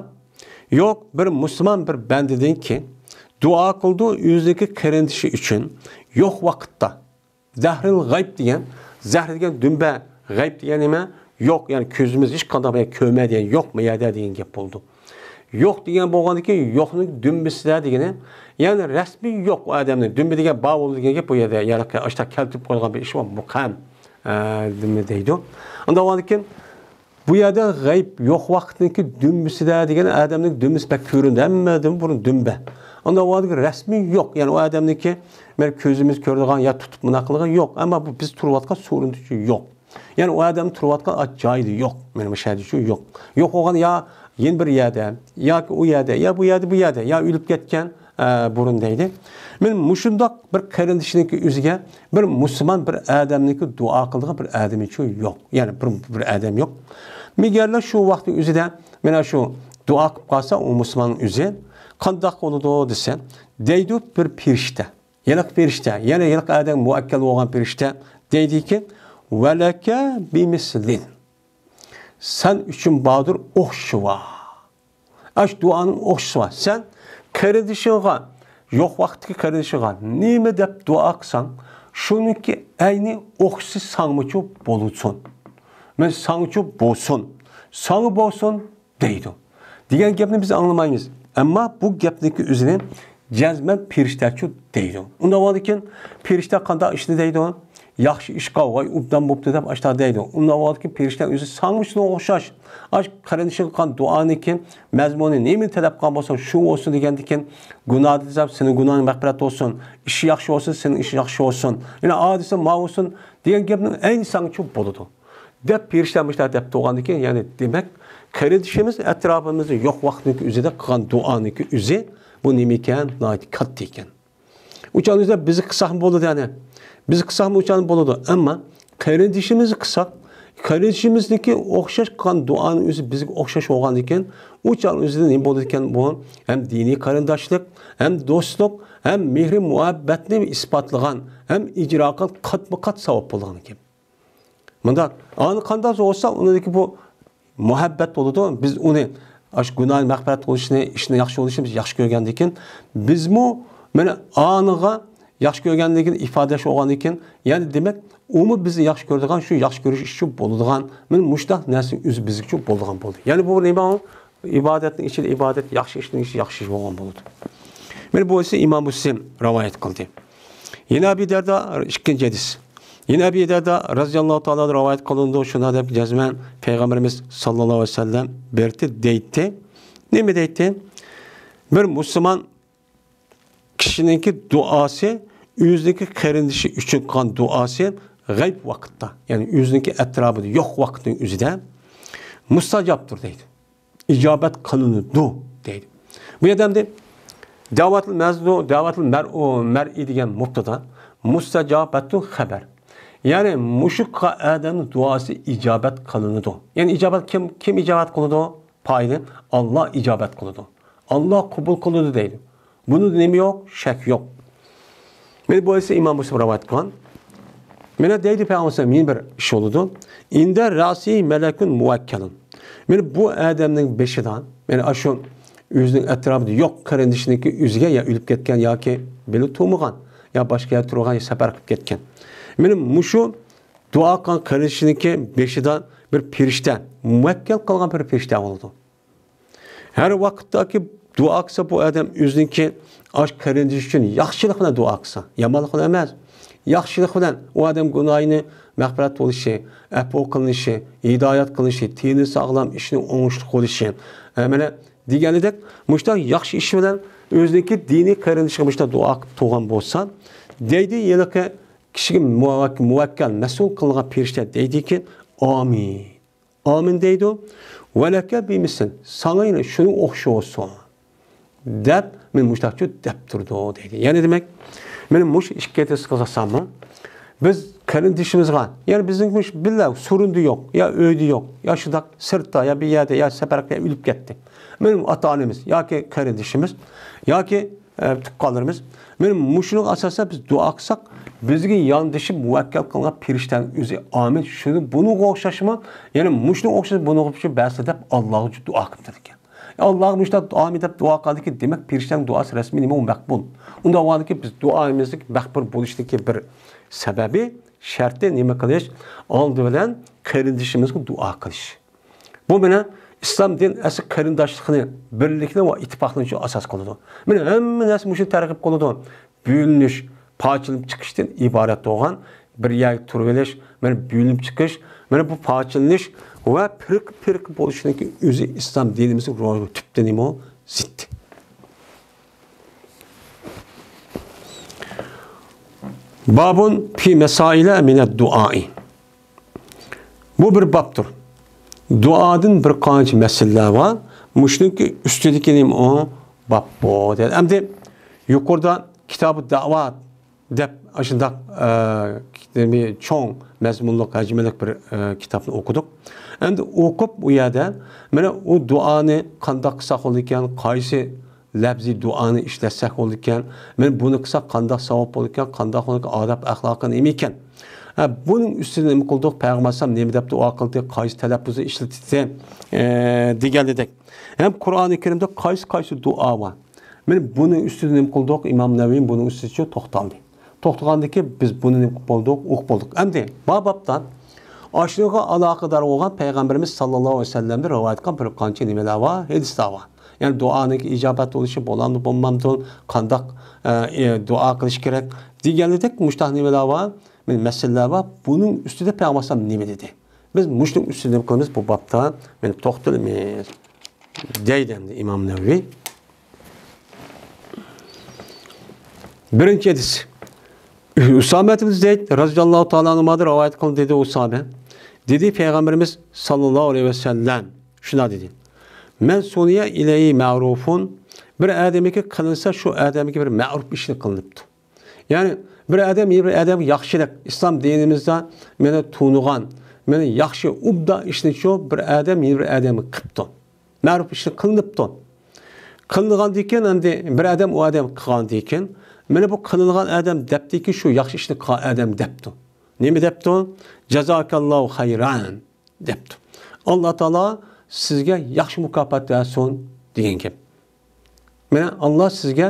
يوق، بىر مۇسۇلمان بىر بەندىدىنكى دۇئا قىلىدۇ ئۆزىنىڭكى قېرىندىشى ئۈچۈن يوق ۋاقىتتا. زەھرىل غەيب دېگەن، زەھەر دېگەن دۈمبە، غەيب دېگەن نېمە؟ يوق، يەنى كۆزىمىز ھېچقانداق بىر كۆرمەيدىغان، يوق، ما يەردە دېگەن گەپ بولىدۇ. يوق دېگەن بولغاندىكىن، يوقنىڭ دۈمبىسىدە دېگىنى، يەنى رەسمىي يوق ئۇ ئادەمنىڭ. دۈمبە دېگەن بار بولىدۇ دېگەن گەپ بۇ يەردە. يەنى ئاشتا كەلتۈرۈپ قويغان بىر ئىش بار، مۇبھەم، ئە، دېمە دەيدۇ. ئۇنداق بولغاندىكىن، بۇ يەردە غەيب يوق ۋاقىتنىڭكى دۈمبىسىدە دېگەن ئادەمنىڭ دۈمبىسى بەك كۆرۈندى. ھەممىدىن بۇرۇن دۈمبە. ئۇنداق بولغاندىكىن رەسمىي يوق. يەنى ئۇ ئادەمنىڭكى مەن كۆزىمىز كۆرىدىغان يا تۇتۇپ مۇنداق قىلىدىغان يوق. ئەمما بۇ بىز تۇرۇۋاتقان سورۇندا يوق. يەنى ئۇ ئادەم تۇرۇۋاتقان ئات جايىدا يوق. مېنىڭ مۇشۇ يەردە شۇ يوق. يوق بولغان يا يەنە بىر يەردە، ياكى ئۇ يەردە، يا بۇ يەردە، بۇ يەردە، يا ئۆلۈپ كەتكەن، ئە، بۇرۇن دەيدۇ. مېنىڭ مۇشۇنداق بىر قېرىندىشىنىڭكى ئۆزىگە بىر مۇسۇلمان بىر ئادەمنىڭكى دۇئا قىلىدىغان بىر ئادىمى شۇ يوق. يەنى بىر، بىر ئادەم يوق. مېگەرلا شۇ ۋاقىتنىڭ ئۆزىدە مانا شۇ دۇئا قىلىپ قالسا ئۇ مۇسۇلماننىڭ ئۆزى قانداق بولىدۇ دېسە، دەيدۇ بىر پىرىشتە. ھېلىقى پىرىشتە، يەنى ھېلىقى ئادەمگە مۇئەككەل بولغان پىرىشتە دەيدىكى، ۋەلەكە بىمىسلىن. سەن ئۈچۈن باردۇر ئوخشىشى بار. ئاشۇ دۇئانىڭ ئوخشىشى بار. سەن قېرىندىشىڭغا، يوق ۋاقىتتىكى قېرىندىشىڭغا نېمە دەپ دۇئا قىلساڭ، شۇنىڭكى ئەينى ئوخشىسى ساڭىمۇچۇ بولسۇن. مەن ساڭىچۇ بولسۇن. ساڭا بولسۇن. دەيدۇ. دېگەن گەپنى بىز ئاڭلىمايمىز. ئەمما بۇ گەپنىڭكى ئۆزىنى جەزمەن پىرىشتەچۇ دەيدۇ. ئۇنداق بولغاندىكىن پىرىشتە قانداق ئىشنى دەيدۇ؟ ياخشى ئىشقا، ۋاي ئوبدان بوپتۇ دەپ ئاشتا دەيدۇ. ئۇنداق بولغاندىكىن پىرىشتە ئۆزى ساڭا شۇنىڭغا ئوخشاش. ئاش قېرىندىشىغا قىلغان دۇئانىڭكى مەزمۇنى نېمىنى تەلەپ قىلغان بولسا شۇ بولسۇن دېگەندىكىن گۇناھ دېسە سېنىڭ گۇناھىڭ مەغپىرەت بولسۇن. ئىشى ياخشى بولسا سېنىڭ ئىشىڭ ياخشى بولسۇن. يەنە ئا دېسە ما بولسۇن دېگەن گەپنىڭ ئەينى ساڭىچۇ بولىدۇ. دەپ پىرىشتە مۇشۇنداق دەپ تۇرغاندىكىن، يەنى دېمەك، قېرىندىشىمىز ئەتراپىمىزدا يوق ۋاقىتنىڭكى ئۆزىدە قىلغان دۇئانىڭكى ئۆزى بۇ نېمە ئىكەن؟ ناھايىتى كاتتا ئىكەن. ئۇ چاغدا بىز قىلساقمۇ بولىدۇ، يەنى. بىز قىلساقمۇ ئۇ چاغدا بولىدۇ. ئەمما قېرىندىشىمىز قىلساق، قېرىندىشىمىزنىڭكى ئوخشاش قىلغان دۇئانىڭ ئۆزى بىزگە ئوخشاش بولغاندىكىن، ئۇ چاغنىڭ ئۆزىدە نېمە بولىدىكەن بۇ؟ ھەم دىنىي قېرىنداشلىق، ھەم دوستلۇق، ھەم مېھرى مۇھەببەتنى ئىسپاتلىغان، ھەم ئىجرا قىلغان قاتمۇ قات ساۋاب بولىدىغان گەپ. مۇنداق، ئانا قانداق بولسا، ئۇنىڭدىكى بۇ مۇھەببەت بولىدۇ. بىز ئۇنى ئاشۇ گۇناھى مەغپىرەت بولۇشىنى، ئىشنى ياخشى بولۇشىنى بىز ياخشى كۆرگەندىكىن، بىزمۇ مانا ئانىغا ياخشى كۆرگەندىكىن، ئىپادىلەش بولغاندىكىن، يەنى دېمەك، ئۇمۇ بىزنى ياخشى كۆرىدىغان، شۇ ياخشى كۆرۈش ئۈچۈن بولىدىغان، مانا مۇشۇنداق نەرسە ئۆزى بىزگىچۇ بولىدىغان بولدى. يەنى بۇ نېمە؟ ئىبادەتنىڭ ئىچىدە ئىبادەت، ياخشى ئىشنىڭ ئىچىدە ياخشى ئىش بولغان بولىدۇ. مانا بۇ ئىسى ئىمام مۇسلىم رىۋايەت قىلدى. يەنە ئەبى دەردا، ئىككىنچى ھەدىس. يەنە ئەبى دەردا رازىياللاھۇ تائالا رىۋايەت قىلىنىدۇ، شۇنداق دەپ جەزمەن پەيغەمبىرىمىز ساللاللاھۇ ئەلەيھى ۋەسەللەم بېرىتى دەيتتى. نېمە دەيتتى؟ بىر مۇسۇلمان كىشىنىڭكى دۇئاسى، ئۆزىنىڭكى قېرىندىشى ئۈچۈن قىلغان دۇئاسى غەيب ۋاقىتتا، يەنى ئۆزىنىڭكى ئەتراپىدا يوق ۋاقىتنىڭ ئۆزىدە مۇستەجابتۇر دەيدۇ. ئىجابەت قىلىنىدۇ دەيدۇ. بۇ يەردە ئەمدى دەۋەتىل مەزدۇ، دەۋەتىل مەرئۇ، مەرئى دېگەن مۇبتىدا، مۇستەجابەتۇ خەبەر. يەنى مۇشۇ ئادەمنىڭ دۇئاسى ئىجابەت قىلىنىدۇ. يەنى ئىجابەت كىم، كىم ئىجابەت قىلىدۇ؟ پايىلى ئاللا ئىجابەت قىلىدۇ. ئاللا قوبۇل قىلىدۇ دەيدۇ. بۇنىڭدا نېمە يوق؟ شەك يوق. مانا بۇ ھەدىسنى ئىمام مۇسلىم رىۋايەت قىلغان. مانا دەيدۇ پەيغەمبەر، يەنە بىر ئىش بولىدۇ. ئىندە راسى مەلەكۇن مۇۋەككەلۇن. مانا بۇ ئادەمنىڭ بېشىدا، مانا ئاشۇ ئۆزىنىڭ ئەتراپىدا يوق قېرىندىشىنىڭكى ئۆزىگە يا ئۆلۈپ كەتكەن ياكى بىللە تۇرمىغان، يا باشقا يەردە تۇرغان، يا سەپەر قىلىپ كەتكەن. مانا مۇشۇ دۇئا قىلغان قېرىندىشىنىڭكى بېشىدا بىر پىرىشتە مۇۋەككەل قىلغان بىر پىرىشتە بولىدۇ. ھەر ۋاقىتتاكى دۇئا قىلسا بۇ ئادەم ئۆزىنىڭكى ئاش قېرىندىشى ئۈچۈن ياخشىلىق بىلەن دۇئا قىلسا، يامانلىق بىلەن ئەمەس، ياخشىلىق بىلەن ئۇ ئادەم گۇناھىنى مەغپىرەت بولۇشى، ئەپۇ قىلىنىشى، ھىدايەت قىلىنىشى، تېنى ساغلام، ئىشىنى ئوڭۇشلۇق بولۇشى. ئە، مانا دېگەنىدەك، مۇشۇنداق ياخشى ئىش بىلەن ئۆزىنىڭكى دىنىي قېرىندىشىغا مۇشۇنداق دۇئا قىلىپ تۇرغان بولسا، دەيدۇ، ھېلىقى كىشىگە مۇۋەك-، مۇۋەككەل، مەسئۇل قىلىنغان پىرىشتە دەيدىكى، ئامىن. ئامىن دەيدۇ. ۋەلەكە بىمىسىل، ساڭا يەنە شۇنىڭ ئوخشىشى بولسۇن. دەپ، مەن مۇشۇنداقچۇ دەپ تۇرىدۇ دەيدۇ. يەنى دېمەك، مانا مۇشۇ ئىككى ھەدىسنى قىلساقمۇ، بىز قېرىندىشىمىزغا، يەنى بىزنىڭ مۇشۇ بىللە سورۇندا يوق، يا ئۆيدە يوق، يا شۇنداق سىرتتا، يا بىر يەردە، يا سەپەر قىلىپ ئۆلۈپ كەتتى. مانا ئاتا-ئانىمىز ياكى قېرىندىشىمىز ياكى ئە، تۇغقانلىرىمىز، مانا مۇشۇنىڭغا ئاساسەن بىز دۇئا قىلساق، بىزگە ياندىشىپ مۇۋەككەل قىلغان پىرىشتەنىڭ ئۆزى ئامىن. شۇنى بۇنىڭغا ئوخشاشمۇ؟ يەنى مۇشۇنىڭغا ئوخشاش بۇنىڭغا بەرسە دەپ ئاللاغا دۇئا قىلىپ تۇرىدىكەن. ئاللاغا مۇشۇنداق دۇئامۇ دەپ دۇئا قىلدىكى، دېمەك، پەرىشتەنىڭ دۇئاسى رەسمىي نېمە، ئۇ مەقبۇل. ئۇنداق بولغاندىكى بىز دۇئامىزنىڭ مەقبۇل بولۇشىدىكى بىر سەۋەبى، شەرتى نېمە قىلىش؟ ئالدى بىلەن قېرىندىشىمىزغا دۇئا قىلىش. بۇ مانا ئىسلام دىن ئەسلى قېرىنداشلىقنى، بىرلىكنى ۋە ئىتتىپاقنى شۇ ئاساس قىلىدۇ. مانا ھەممە نەرسە مۇشۇ تەرغىب قىلىدۇ. بۆلۈنۈش، پارچىلىنىپ چىقىشتىن ئىبارەت بولغان بىر يەرگە تۇرۇۋېلىش، مانا بۆلۈنۈپ چىقىش، مانا بۇ پارچىلىنىش ۋە پىرقە-پىرقە بولۇشنىڭكى ئۆزى ئىسلام دىنىمىزنىڭ روھىغا تۈپتىن نېمە، زىت. بابۇن في مسائل من الدعاء. بۇ بىر بابتۇر. دۇئادىن بىر قانچە مەسىلىلەر بار. مۇشۇنىڭكى ئۈستىدىكى نېمە ئۇ؟ باب بۇ. دېدى. ئەمدى يۇقىرىدا كىتابۇ دەۋات دەپ ئاشۇنداق، ئە، نېمە، چوڭ مەزمۇنلۇق، ھەجمىلىك بىر، ئە، كىتابنى ئوقۇدۇق. ئەمدى ئوقۇپ ئۇ يەردە مانا ئۇ دۇئانى قانداق قىلساق بولىدىكەن، قايسى لەپزىي دۇئانى ئىشلەتسەك بولىدىكەن، مانا بۇنى قىلساق قانداق ساۋاب بولىدىكەن، قانداق بولىدىكەن، ئاداب ئەخلاقى نېمە ئىكەن؟ ھە، بۇنىڭ ئۈستىدە نېمە قىلدۇق؟ پەيغەمبەر ئەلەيھىسسالام نېمە دەپتۇ، دۇئا قىلدى، قايسى تەلەپپۇزنى ئىشلىتىدۇ، ئە، دېگەندەك. ھەم قۇرئانى كەرىمدە قايسى قايسى دۇئا بار؟ مانا بۇنىڭ ئۈستىدە نېمە قىلدۇق؟ ئىمام نەۋەۋى بۇنىڭ ئۈستىدە توختالدى. توختىغاندىكى بىز بۇنى نېمە قىلىپ بولدۇق؟ ئوقۇپ بولدۇق. ئەمدى بار بابتا ئاشۇنىڭغا ئالاقىدار بولغان پەيغەمبىرىمىز ساللاللاھۇ ئەلەيھى ۋەسەللەمدىن رىۋايەت قىلغان بىر قانچە نېمىلەر بار؟ ھەدىسلەر بار. يەنى دۇئانىڭ ئىجابەت بولۇشى بولامدۇ، بولمامدۇ، قانداق، ئە، ئە، دۇئا قىلىش كېرەك دېگەنلىك مۇشتاق نېمىلەر بار؟ مانا مەسىلىلەر بار. بۇنىڭ ئۈستىدە پەيغەمبەر ئەلەيھىسسالام نېمە دېدى؟ بىز مۇشۇنىڭ ئۈستىدە نېمە قىلىمىز؟ بۇ بابتا مانا توختىلىمىز. دەيدۇ ئەمدى ئىمام نەۋەۋى. بىرىنچى ھەدىس. ئۇسامە ئىبن زەيد رەزىياللاھۇ تائالا ئەنھۇدىن رىۋايەت قىلىندى، دېدى ئۇسامە. دېدى، پەيغەمبىرىمىز ساللاللاھۇ ئەلەيھى ۋەسەللەم شۇنداق دېدى. مەن سۇنىيە ئىلەيھى مەئرۇفۇن، بىر ئادەمگە قىلىنسا، شۇ ئادەمگە بىر مەئرۇپ ئىشنى قىلىنىپتۇ. يەنى بىر ئادەم بىر ئادەمگە ياخشىلىق، ئىسلام دىنىمىزدا مانا تونۇغان، مانا ياخشى، ئوبدان ئىشنى شۇ بىر ئادەم بىر ئادەمگە قىپتۇ. مەرۇپ ئىشنى قىلىنىپتۇ. قىلىنغاندىن كېيىن، ئەمدى بىر ئادەم ئۇ ئادەم قىلغاندىن كېيىن، مانا بۇ قىلىنغان ئادەم دەپتىكى، شۇ ياخشى ئىشنى قىلغان ئادەم دەپتۇ. نېمە دەپتۇ؟ جازاكاللاھۇ خەيران دەپتۇ. ئاللا تائالا سىزگە ياخشى مۇكاپات بەرسۇن دېگەن گەپ. مانا، ئاللا سىزگە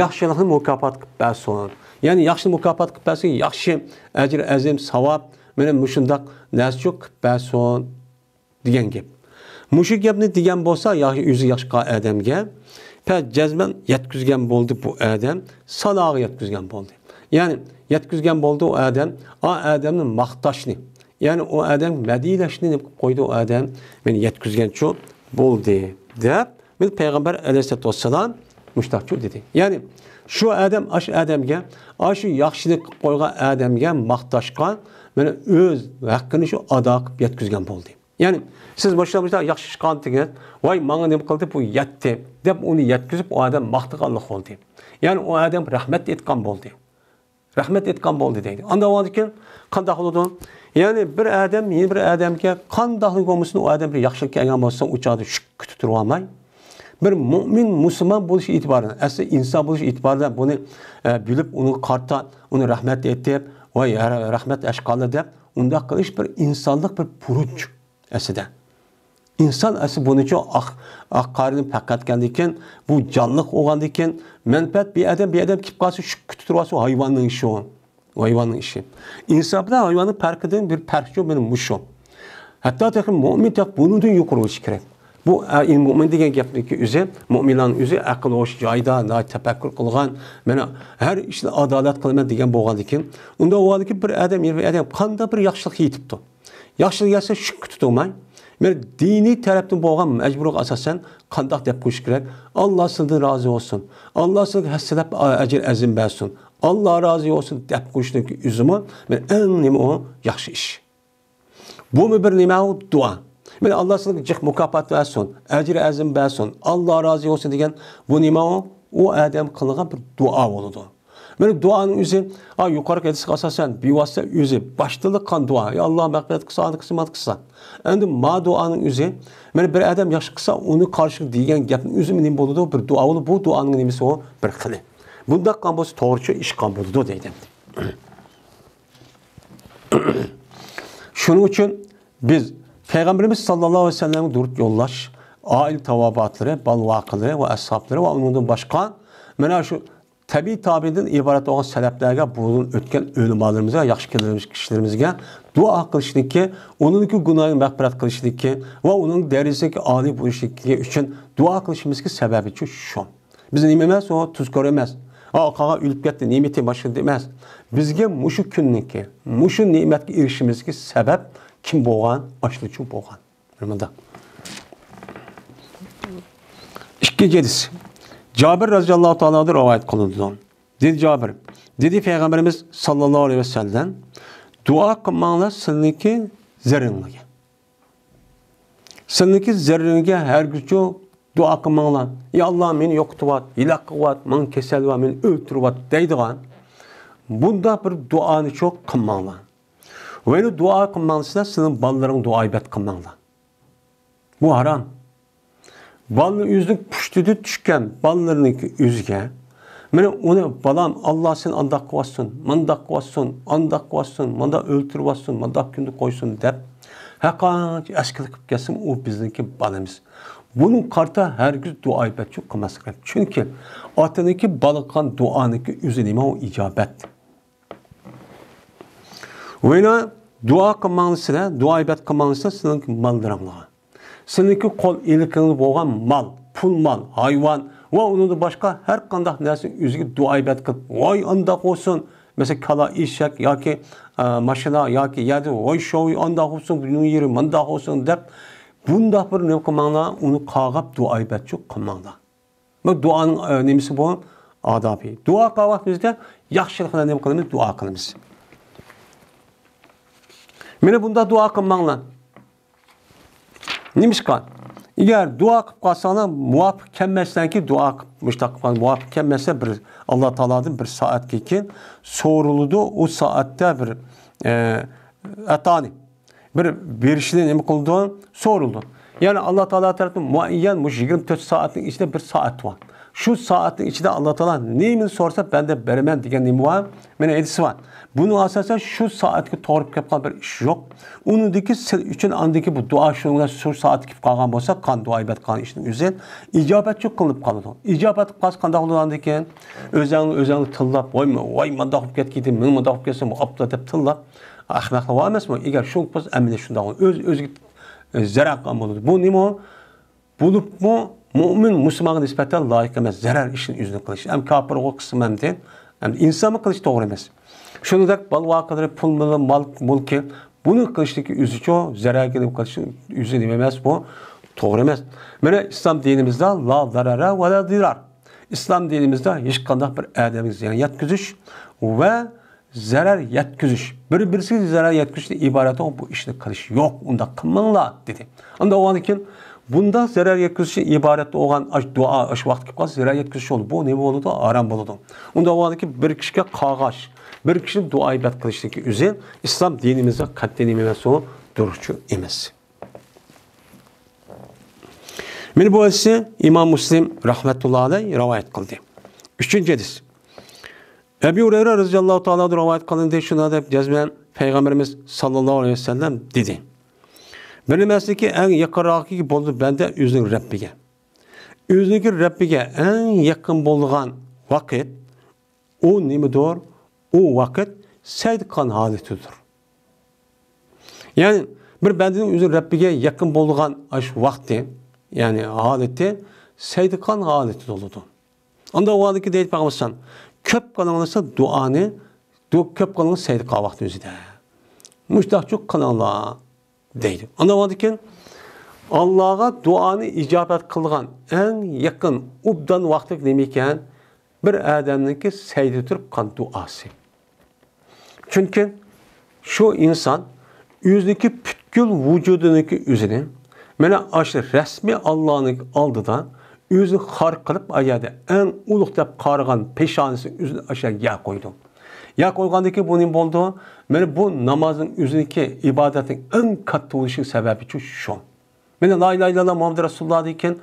ياخشىلىقنى مۇكاپات قىلىپ بەرسۇن. يەنى ياخشىنى مۇكاپات قىلىپ بەرسۇن، ياخشى ئەجىر، ئەزىم، ساۋاب، مانا مۇشۇنداق نەرسىچۇ قىلىپ بەرسۇن دېگەن گەپ. مۇشۇ گەپنى دېگەن بولسا، ياخشى، ئۆزى ياخشى قىلغان ئادەمگە، پە جەزمەن يەتكۈزگەن بولدى بۇ ئادەم، ساناغا يەتكۈزگەن بولدى. يەنى يەتكۈزگەن بولدى ئۇ ئادەم، ئا ئادەمنى ماختاشنى، يەنى ئۇ ئادەم مەدھىيلەشنى نېمە قىلىپ قويدى ئۇ ئادەم، مېنى يەتكۈزگەنچۇ بولدى دەپ، مېنى پەيغەمبەر ئەلەيھىسسالاتۇ ۋەسسالام مۇشتاقچۇ دېدى. يەنى شۇ ئادەم ئاشۇ ئادەمگە، ئاشۇ ياخشىلىق قىلىپ قويغان ئادەمگە ماختاشقا، مېنى ئۆز ھەققىنى شۇ ئادا قىلىپ يەتكۈزگەن بولدى. يەنى سىز مۇشۇنداق، مۇشۇنداق ياخشى ئىش قىلغانتىڭىز، ۋاي، ماڭا نېمە قىلدى، بۇ يەتتى دەپ ئۇنى يەتكۈزۈپ، ئۇ ئادەم ماختىغانلىق بولدى. يەنى ئۇ ئادەم رەھمەت ئېيتقان بولدى. رەھمەت ئېيتقان بولدى دەيدۇ. ئانداق بولغاندىكىن قانداق بولىدۇ؟ يەنى بىر ئادەم يەنە بىر ئادەمگە قانداقلا بولمىسۇن، ئۇ ئادەم بىر ياخشىلىق كەلگەن بولسا، ئۇ چاغدا شۈككە تۇرۇۋالماي، بىر مۇئمىن، مۇسۇلمان بولۇش ئېتىبارى بىلەن، ئەسلى ئىنسان بولۇش ئېتىبارى بىلەن بۇنى، ئە، بىلىپ، ئۇنىڭغا قارىتا، ئۇنى رەھمەت ئېيتىپ، ۋاي، رەھمەت ئەشقاللا دەپ، ئۇنداق قىلىش بىر ئىنسانلىق بىر بۇرچ ئەسلىدە. ئىنسان ئەسلى بۇنىچۇ ئاق، ئاق قارنى پەقەتكەندىكىن، بۇ جانلىق بولغاندىكىن، مەنپەئەت بىر ئادەم، بىر ئادەم كېلىپ قالسا، شۈك كۈتۈپ تۇرۇۋالسا، ھايۋاننىڭ ئىشى ئۇ. ھايۋاننىڭ ئىشى. ئىنسان بىلەن ھايۋاننىڭ پەرقىدىن بىر پەرق شۇ، مېنىڭ مۇشۇ. ھەتتا تېخى مۇئمىن تېخى بۇنىڭدىن يۇقىرى بولۇشى كېرەك. بۇ، ئە، مۇئمىن دېگەن گەپنىڭكى ئۆزى، مۇئمىنلارنىڭ ئۆزى ئەقىل ھوش جايىدا، ناھايىتى تەپەككۇر قىلغان، مانا ھەر ئىشنى ئادالەت قىلىمەن دېگەن بولغاندىكىن، ئۇنداق بولغاندىكىن بىر ئادەم، يەنە بىر ئادەم قانداق بىر ياخشىلىق يېتىپتۇ. ياخشىلىق يەتسە شۈككە تۇتۇڭماي، مانا دىنىي تەرەپتىن بولغان مەجبۇرلۇققا ئاساسەن قانداق دەپ قويۇش كېرەك؟ ئاللا سىلىدىن رازى بولسۇن. ئاللا سىلىگە ھەسسىلەپ ئەجىر ئەزىم بەرسۇن. ئاللا رازى بولسۇن دەپ قويۇشنىڭكى ئۆزىمۇ مانا ئەڭ نېمە ئۇ؟ ياخشى ئىش. بۇمۇ بىر نېمە ئۇ؟ دۇئا. مانا ئاللا سىلىگە جىق مۇكاپات بەرسۇن، ئەجىر ئەزىم بەرسۇن، ئاللا رازى بولسۇن دېگەن بۇ نېمە ئۇ؟ ئۇ ئادەم قىلغان بىر دۇئا بولىدۇ. مانا دۇئانىڭ ئۆزى، ئا، يۇقىرىقى ھەدىسكە ئاساسەن، بىۋاسىتە ئۆزى باشتىنلا قىلغان دۇئا. يا ئاللا، مەغپىرەت قىلسا، ئانى قىلسا، مانا قىلسا. ئەمدى ما دۇئانىڭ ئۆزى، مانا بىر ئادەم ياخشى قىلسا، ئۇنى قارشى دېگەن گەپنىڭ ئۆزى نېمە بولىدۇ؟ بىر دۇئا بولىدۇ. بۇ دۇئانىڭ نېمىسى ئۇ؟ بىر خىلى. بۇنداق قىلغان بولسا توغرىچۇ ئىش قىلغان بولىدۇ دەيدۇ. شۇنىڭ ئۈچۈن بىز پەيغەمبىرىمىز ساللاللاھۇ ئەلەيھى ۋەسەللەمگە دۇرۇت يوللاش، ئائىلە تاۋابىئاتلىرى، بالا-ۋاقىلىرى ۋە ئەسھابلىرى ۋە ئۇنىڭدىن باشقا مانا شۇ تەبىئىي تابىئىدىن ئىبارەت بولغان سەلەپلەرگە، بۇرۇن ئۆتكەن ئۆلىمالىرىمىزغا، ياخشى كىشىلىرىمىزگە دۇئا قىلىشنىڭكى، ئۇنىڭكى گۇناھىنى مەغپىرەت قىلىشنىڭكى ۋە ئۇنىڭ دەرىجىسىنىڭكى ئالىي بولۇشلۇقى ئۈچۈن دۇئا قىلىشىمىزنىڭكى سەۋەبىچۇ شۇ. بىز نېمە ئەمەس، ئۇ تۇزكور ئەمەس. ئا، قالغان ئۆلۈپ كەتتى، نېمىتى باشقا ئەمەس. بىزگە مۇشۇ كۈننىڭكى، مۇشۇ نېمەتكە ئېرىشىشىمىزگە سەۋەب كىم بولغان؟ ئاشۇلىچۇ بولغان. مانا مۇنداق. ئىككىنچى ھەدىس. جابىر رەزىياللاھۇ تائالا ئەنھۇدىن رىۋايەت قىلىنىدۇ. دېدى جابىر، دېدى پەيغەمبىرىمىز ساللاللاھۇ ئەلەيھى ۋەسەللەم، دۇئا قىلماڭلار سىلىنىڭكى زەررىڭلارغا. سىلىنىڭكى زەررىڭگە ھەرگىزچۇ دۇئا قىلماڭلار. يا ئاللا، مېنى يوقىتىۋات، ھېلاك قىلىۋات، ماڭا كېسەل بار، مېنى ئۆلتۈرۈۋات دەيدىغان بۇنداق بىر دۇئانىچۇ قىلماڭلار. ۋەيلى دۇئا قىلماڭلار، سىلەر سىلىنىڭ بالىلىرىڭغا دۇئا ئىبادەت قىلماڭلار. بۇ ھارام. بالىنى ئۆزىنىڭ پۇشتىدا چۈشكەن بالىلىرىنىڭكى ئۆزىگە، مانا ئۇنى، بالام، ئاللا سېنى ئانداق قىلىۋاتسۇن، مانداق قىلىۋاتسۇن، ئانداق قىلىۋاتسۇن، مانداق ئۆلتۈرۈۋاتسۇن، مانداق كۈندە قويسۇن دەپ، ھەرقانچە ئەسكىلىك قىلىپ كەتسىمۇ، ئۇ بىزنىڭكى بالىمىز. بۇنىڭغا قارىتا ھەرگىز دۇئا ئىبادەتچۇ قىلماسلىق كېرەك. چۈنكى ئاتىنىڭكى بالىغا قىلغان دۇئانىڭكى ئۆزى نېمە؟ ئۇ ئىجابەت. ۋەيلى دۇئا قىلماڭلار سىلەر، دۇئا ئىبادەت قىلماڭلار سىلەر سىلىنىڭكى ماللىرىڭلارغا. سىلىنىڭكى قول ئىلكىڭىزدە بولغان مال، پۇل مال، ھايۋان ۋە ئۇنىڭدىن باشقا ھەر قانداق نەرسىنىڭ ئۆزىگە دۇئا ئىبادەت قىلىپ، ۋاي ئانداق بولسۇن، مەسىلەن، كالا، ئېشەك ياكى، ئە، ماشىنا ياكى يەردە، ۋاي شوۋى ئانداق بولسۇن، بۇنىڭ يېرى مانداق بولسۇن دەپ، بۇنداق بىر نېمە قىلماڭلار، ئۇنى قارغاپ دۇئا ئىبادەتچۇ قىلماڭلار. بۇ دۇئانىڭ، ئە، نېمىسى بۇ؟ ئادابى. دۇئا قىلغان ۋاقتىمىزدا ياخشىلىق بىلەن نېمە قىلىمىز؟ دۇئا قىلىمىز. مانا بۇنداق دۇئا قىلماڭلار. نېمىشقا؟ ئەگەر دۇئا قىلىپ قالساڭلار، مۇۋاپىق كەلمەسلەركى دۇئا قىلىپ، مۇشۇنداق قىلىپ مۇۋاپىق كەلمەسلەر، بىر ئاللا تائالادىن بىر سائەتكە كېيىن سورىلىدۇ. ئۇ سائەتتە بىر، ئە، ئەتانى بىر بېرىشنى نېمە قىلىدۇ؟ سورىلىدۇ. يەنى ئاللا تائالا تەرىپىدىن مۇئەييەن مۇشۇ يىگىرمە تۆت سائەتنىڭ ئىچىدە بىر سائەت بار. شۇ سائەتنىڭ ئىچىدە ئاللا تائالا نېمىنى سورىسا بەندە بېرىمەن دېگەن نېمە بار؟ مانا ھەدىس بار. بۇنىڭ ئاساسەن شۇ سائەتكە توغرا كېلىپ قالغان بىر ئىش يوق. ئۇنىڭدىكى سىل ئۈچۈن ئاندىكى بۇ دۇئا شۇنىڭ بىلەن شۇ سائەتكە كېلىپ قالغان بولسا، قان دۇئا ئىبادەت قىلغان ئىشنىڭ ئۆزى ئىجابەتچۇ قىلىنىپ قالىدۇ. ئىجابەت قىلىپ قالسا قانداق بولىدۇ ئاندىن كېيىن؟ ئۆزۈڭنى ئۆزۈڭنى تىللاپ، ۋاي، ۋاي مانداق بولۇپ كەتكىدى، مېنىڭ مانداق بولۇپ كەتسە بوپتۇ دەپ تىللاپ، ئەخمەقلىق بار ئەمەسمۇ؟ ئەگەر شۇ بولسا ئەمەلىيەت شۇنداق بولىدۇ. ئۆز ئۆزىگە، ئە، زەرەر قىلغان بولىدۇ. بۇ نېمە؟ بولۇپمۇ مۆمىن مۇسۇلمانغا نىسبەتەن لايىق ئەمەس، زەرەر ئىشنى ئۆزىنى قىلىش. ئەم كاپىرغا قىلسىمۇ ئەمدى، ئەمدى ئىنسانمۇ قىلىش توغرا ئەمەس. شۇنىڭدەك بالا ۋاقىلىرى، پۇل مېلى، مال مۈلكى، بۇنى قىلىشتىكى ئۆزىچۇ زەرەرگە نېمە قىلىش ئۆزى نېمە ئەمەس، بۇ توغرا ئەمەس. مانا ئىسلام دىنىمىزدا لا زارارا ۋە لا دىرار. ئىسلام دىنىمىزدا ھېچقانداق بىر ئادەمگە زىيان يەتكۈزۈش ۋە زەرەر يەتكۈزۈش، بىر-بىرسىگە زەرەر يەتكۈزۈشتىن ئىبارەت بولغان بۇ ئىشنى قىلىش يوق، ئۇنداق قىلماڭلار، دېدى. ئاندىن ئۇنىڭدىن كېيىن بۇنداق زەرەر يەتكۈزۈشتىن ئىبارەت بولغان ئاش دۇئا، ئاش ۋاقتى كېلىپ قالسا زەرەر يەتكۈزۈش بولىدۇ. بۇ نېمە بولىدۇ؟ ھارام بولىدۇ. ئۇنداق بولغاندىن كېيىن بىر كىشىگە قارغاش، بىر كىشىنى دۇئا ئىبادەت قىلىشتىكى ئۆزى ئىسلام دىنىمىزدا قەتئىي نېمە ئەمەس، ئۇ دۇرۇسچۇ ئەمەس. مانا بۇ ھەدىسنى ئىمام مۇسلىم رەھمەتۇللا ئەلەيھ رىۋايەت قىلدى. ئۈچىنچى ھەدىس. ئەبۇ ھۇرەيرە رەزىياللاھۇ تائالا ئەنھۇدىن رىۋايەت قىلىندى، شۇنداق دەپ جەزمەن پەيغەمبىرىمىز ساللاللاھۇ ئەلەيھى ۋەسەللەم دېدى، بىر نېمىسىنىڭكى ئەڭ يېقىنراقى بولىدۇ بەندە ئۆزىنىڭ رەببىگە. ئۆزىنىڭكى رەببىگە ئەڭ يېقىن بولىدىغان ۋاقىت ئۇ نېمىدۇر؟ ئۇ ۋاقىت سەجدە قىلغان ھالىتىدۇر. يەنى بىر بەندىنىڭ ئۆزى رەببىگە يېقىن بولىدىغان ئاشۇ ۋاقتى، يەنى ھالىتى سەجدە قىلغان ھالىتىدە بولىدۇ. ئاندىن ئۇ ھالدىكى دەيدۇ پەيغەمبەر ئەلەيھىسسالام، كۆپ قىلىڭلار دۇئانى، دۇ-، كۆپ قىلىڭلار سەجدە قىلغان ۋاقتى ئۆزىدە. مۇشۇنداقچۇ قىلىڭلار دەيدۇ. ئاندىن ئۇنىڭدىن كېيىن ئاللاغا دۇئانى ئىجابەت قىلىدىغان ئەڭ يېقىن، ئوبدان ۋاقتى نېمە ئىكەن؟ بىر ئادەمنىڭكى سەجدىدە تۇرۇپ قىلغان دۇئاسى. چۈنكى شۇ ئىنسان ئۆزىنىڭكى پۈتكۈل ۋۇجۇدىنىڭكى ئۆزىنى مانا ئاشۇ رەسمىي ئاللانىڭ ئالدىدا ئۆزىنى خار قىلىپ، ئا يەردە ئەڭ ئۇلۇغ دەپ قارىغان پېشانىسىنى ئۆزىنى ئاشۇ يەرگە يەر قويىدۇ. يەر قويغاندىن كېيىن بۇ نېمە بولىدۇ؟ مانا بۇ نامازنىڭ ئۆزىنىڭكى ئىبادەتنىڭ ئەڭ كاتتا بولۇشىنىڭ سەۋەبىچۇ شۇ. مانا لا ئىلاھە ئىللاللا مۇھەممەد رەسۇلۇللا دېگەن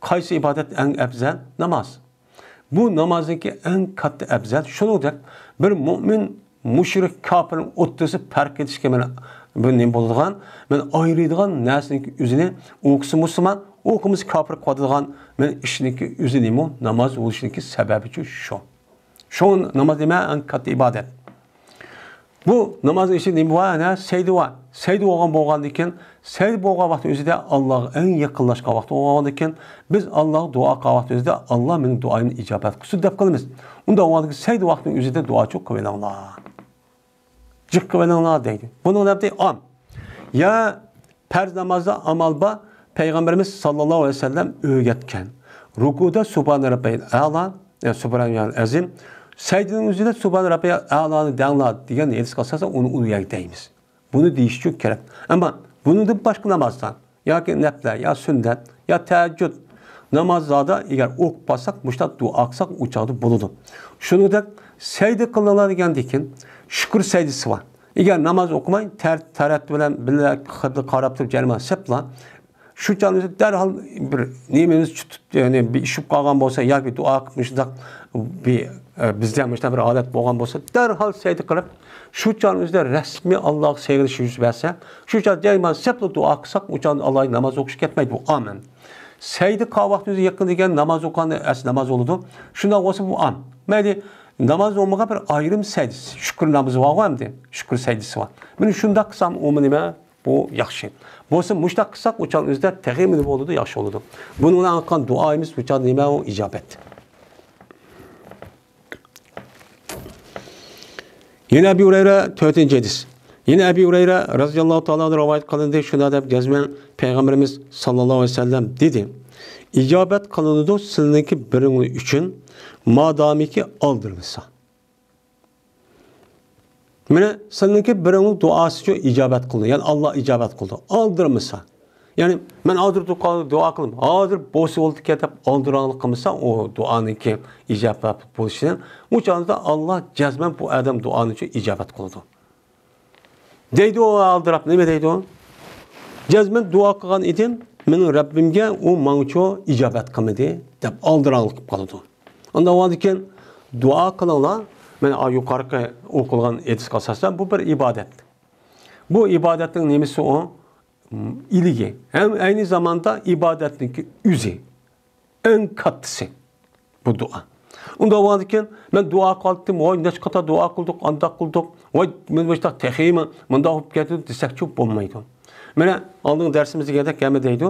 كايسى ئىبادەت ئەڭ ئەۋزەل؟ ناماز. بۇ نامازنىڭكى ئەڭ كاتتا ئەۋزەل. شۇنىڭدەك بىر مۆمىن، مۇشرىك، كاپىرنىڭ ئوتتۇرىسى پەرق ئېتىشكە مانا بۇ نېمە بولىدىغان؟ مەن ئايرىيدىغان نەرسىنىڭكى ئۆزىنى، ئۇ قىسمى مۇسۇلمان، ئۇ قىسمى كاپىر قىلىۋاتىدىغان مەن ئىشنىڭكى ئۆزى نېمە؟ ناماز بولۇشىنىڭكى سەۋەبىچۇ شۇ. شۇ ناماز نېمە؟ ئەڭ كاتتا ئىبادەت. بۇ نامازنىڭ ئىچىدە نېمە بار؟ ئەنە سەيدە بار. سەيدە بولغان بولغاندىكىن، سەيدە بولغان ۋاقىتنىڭ ئۆزىدە ئاللاغا ئەڭ يېقىنلاشقان ۋاقىت بولغاندىكىن، بىز ئاللاغا دۇئا قىلغان ۋاقىتنىڭ ئۆزىدە، «ئاللا مېنىڭ دۇئايىمنى ئىجابەت قىلسۇن» دەپ قىلىمىز. ئۇنداق بولغاندىكىن سەيدە ۋاقتىنىڭ ئۆزىدە دۇئاچۇ قىلىۋېلىڭلار. جىق قىلىۋېلىڭلار دەيدۇ. بۇنىڭ نەپتى ئام. يا پەرز نامازدا ئامال بار، پەيغەمبىرىمىز ساللاللاھۇ ئەلەيھى ۋەسەللەم ئۆگەتكەن. رۇكۇدا سۇبھانە رەببىيەل ئەلا، يا سۇبھانەل ئەزىم. سەيدىنىڭ ئۆزىدە سۇبھانە رەببىيەل ئەلانى دەڭلار دېگەن ھەدىسكە ئاساسەن ئۇنى ئۇ يەرگە دەيمىز. بۇنى دېيىش ئۈچۈن كېرەك. ئەمما بۇنىڭدىن باشقا نامازدا ياكى نەپلە، يا سۈننەت، يا تەھەججۇد نامازلاردا ئەگەر ئوقۇپ قالساق، مۇشۇنداق دۇئا قىلساق، ئۇ چاغدا بولىدۇ. شۇنىڭدەك سەيدە قىلىڭلار دېگەندىكىن، شۈكۈر سەيدىسى بار. ئەگەر ناماز ئوقۇماي، تەر-، تەرەت بىلەن بىللە قىبلە قاراپ تۇرۇپ جەريان سەپلا، شۇ چاغدا دەرھال بىر نېمىمىز چۈتۈپ، يەنى بىر ئىش بولۇپ قالغان بولسا ياكى دۇئا قىلىپ مۇشۇنداق بىر، ئە، بىزدە مۇشۇنداق بىر ھالەت بولغان بولسا، دەرھال سەيدە قىلىپ، شۇ چاغنىڭ ئۆزىدە رەسمىي ئاللاغا سېغىنىش يۈز بەرسە، شۇ چاغدا جەريان سەپلا دۇئا قىلساق، ئۇ چاغدا ئاللاغا ناماز ئوقۇش كەتمەيدۇ. ئامىن. سەيدە قىلغان ۋاقتىمىز يېقىن دېگەن ناماز ئوقۇغاندا ئەس ناماز بولىدۇ. شۇنداق بولسا بۇ ئام. مەيلى، ناماز بولمىغان بىر ئايرىم سەيدىسى، شۈكۈر نامىزى بارغۇ ئەمدى. شۈكۈر سەيدىسى بار. مانا شۇنداق قىلسام ئۇمۇ نېمە؟ بۇ ياخشى. بولسا مۇشۇنداق قىلساق ئۇ چاغنىڭ ئۆزىدە تېخىمۇ نېمە بولىدۇ؟ ياخشى بولىدۇ. بۇنىڭ بىلەن قىلغان دۇئايىمىز ئۇ چاغدا نېمە؟ ئۇ ئىجابەت. يەنە ئەبى ھۇرەيرە، تۆتىنچى ھەدىس. يەنە ئەبى ھۇرەيرە رەزىياللاھۇ تائالا ئەنھۇ رىۋايەت قىلىندى، شۇنداق دەپ جەزمەن پەيغەمبىرىمىز ساللاللاھۇ ئەلەيھى ۋەسەللەم دېدى، ئىجابەت قىلىنىدۇ سىلىنىڭكى بىرىڭلار ئۈچۈن، مادامىكى ئالدىرىمىسا. مانا سىلىنىڭكى بىرىڭلار دۇئاسىچۇ ئىجابەت قىلىدۇ، يەنى ئاللا ئىجابەت قىلىدۇ، ئالدىرىمىسا. يەنى مەن ھازىر دۇئا، دۇئا قىلىمەن، ھازىر بولسا بولدىكەن دەپ ئالدىراڭلىق قىلمىسا، ئۇ دۇئانىڭكى ئىجابەت بولۇشىدىن ئۇ چاغدا ئاللا جەزمەن بۇ ئادەم دۇئانىچۇ ئىجابەت قىلىدۇ. دەيدۇ ئۇ ئالدىراپ، نېمە دەيدۇ؟ جەزمەن دۇئا قىلغان ئىدىم، مېنىڭ رەببىمگە، ئۇ ماڭىچۇ ئىجابەت قىلمىدى دەپ ئالدىراڭلىق قىلىپ قالىدۇ. ئاندىن ئۇنىڭدىن كېيىن دۇئا قىلىڭلار. مانا يۇقىرىقى ئوقۇلغان ھەدىسكە ئاساسەن بۇ بىر ئىبادەت. بۇ ئىبادەتنىڭ نېمىسى ئۇ؟ ئىلىگى. ھەم ئەينى زاماندا ئىبادەتنىڭكى ئۆزى. ئەڭ كاتتىسى. بۇ دۇئا. ئۇنداق بولغاندىكىن، مەن دۇئا قىلاتتىم، ۋاي، نەچچە قاتار دۇئا قىلدۇق، ئانداق قىلدۇق، ۋاي، مەن مۇشۇنداق تېخىمۇ مۇنداق بولۇپ كەتتى دېسەكچۇ بولمايدۇ. مانا ئالدىنقى دەرسىمىزدە دېگەندەك ھەممە دەيدۇ.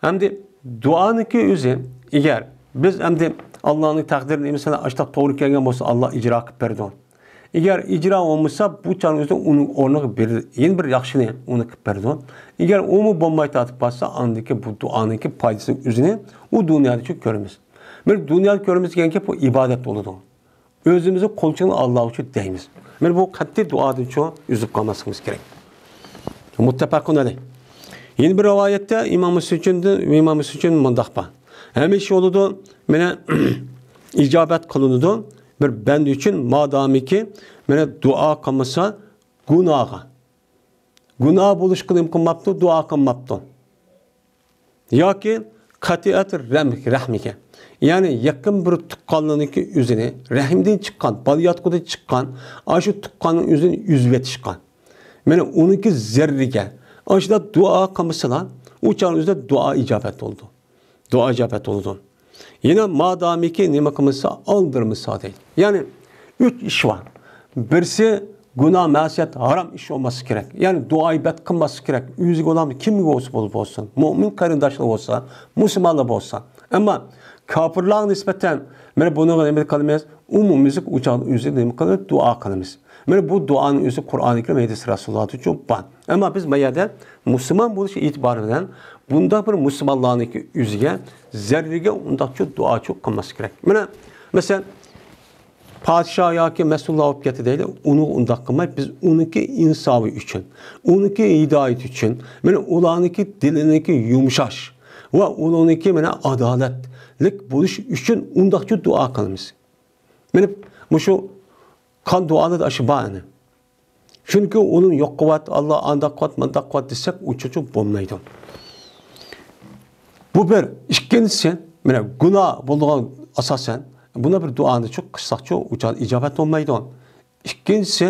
ئەمدى دۇئانىڭكى ئۆزى، ئەگەر بىز ئەمدى ئاللانىڭ تەقدىرىنى ئېمىسىلا ئاشتاق توغرا كەلگەن بولسا، ئاللا ئىجرا قىلىپ بېرىدۇ. ئەگەر ئىجرا بولمىسا، بۇ چاغنىڭ ئۆزىدە ئۇنىڭ ئورنىغا بىر، يەنە بىر ياخشىنى ئۇنى قىلىپ بېرىدۇ. ئەگەر ئۇمۇ بولماي تارتىپ قالسا، ئاندىكى بۇ دۇئانىڭكى پايدىسىنى ئۆزىنى ئۇ دۇنيادىچۇ كۆرىمىز. بىر دۇنيادا كۆرىمىز دېگەن گەپ بۇ ئىبادەت بولىدۇ. ئۆزىمىزنى قولچىڭىنى ئاللا ئۈچۈن دەيمىز. مانا بۇ قەتئىي دۇئادىنچۇ ئۈزۈپ قالماسلىقىمىز كېرەك. مۇتتەپەقۇن ئەلەيھ. يەنە بىر رىۋايەتتە ئىمام مۇسلىمدىن، ئىمام مۇسلىمدىن مۇنداق بار. ھەمىشە بولىدۇ، مانا ئىجابەت قىلىنىدۇ. بىر بەندە ئۈچۈن مادامىكى، مانا دۇئا قىلمىسا گۇناھقا. گۇناھ بولۇشقا نېمە قىلماپتۇ؟ دۇئا قىلماپتۇ. ياكى قەتىئەت رەم-، رەھمىگە. يەنى يېقىن بىر تۇغقانلىرىنىڭكى ئۆزىنى رەھىمدىن چىققان، بالىياتقۇدىن چىققان، ئاشۇ تۇغقاننىڭ ئۆزىنى ئۈزۈۋېتىشقا. مانا ئۇنىڭكى زەررىگە. ئاشۇنداق دۇئا قىلمىسىلا، ئۇ چاغنىڭ ئۆزىدە دۇئا ئىجابەت بولىدۇ. دۇئا ئىجابەت بولىدۇ. يەنە مادامىكى نېمە قىلمىسا، ئالدىرمىسا دەيدۇ. يەنى ئۈچ ئىش بار. بىرسى گۇناھ، مەسىيەت، ھارام ئىش بولماسلىقى كېرەك. يەنى دۇئا ئىبادەت قىلماسلىقى كېرەك. ئۆزىگە بولامدۇ، كىمگە بولسا بولسۇن. مۆمىن قېرىنداشلار بولسا، مۇسۇلمانلار بولسا. ئەمما كاپىرلارغا نىسبەتەن مانا بۇنىڭغا نېمە قىلىمىز؟ ئومۇميۈزلۈك ئۇ چاغدا ئۆزى نېمە قىلىمىز؟ دۇئا قىلىمىز. مانا بۇ دۇئانىڭ ئۆزى قۇرئانى كەرىم، ھەدىس رەسۇلۇللاھدىچۇ بار. ئەمما بىز ما يەردە مۇسۇلمان بولۇش ئېتىبارى بىلەن بۇنداق بىر مۇسۇلمانلارنىڭكى ئۆزىگە زەررىگە ئۇنداقچۇ دۇئاچۇ قىلماسلىق كېرەك. مانا، مەسىلەن، پادىشاھ ياكى مەسئۇللار بولۇپ كەتتى دەيلى، ئۇنىڭغا ئۇنداق قىلماي، بىز ئۇنىڭكى ئىنساپى ئۈچۈن، ئۇنىڭكى ھىدايىتى ئۈچۈن، مانا ئۇلارنىڭكى دىلىنىڭكى يۇمشاش ۋە ئۇنىڭكى مانا ئادالەتلىك بولۇش ئۈچۈن ئۇنداقچۇ دۇئا قىلىمىز. مانا مۇشۇ قان دۇئالىدا ئاشۇ بار ئەنە. چۈنكى ئۇنىڭ يوق قىلىۋەت، ئاللا ئانداق قىلىۋەت، مانداق قىلىۋەت دېسەك، ئۇچۇچۇ بولمايدۇ. بۇ بىر. ئىككىنچىسى، مانا گۇناھ بولىدىغان ئاساسەن، بۇنى بىر دۇئانىچۇ قىلساقچۇ، ئۇچان ئىجابەت بولمايدۇ. ئىككىنچىسى،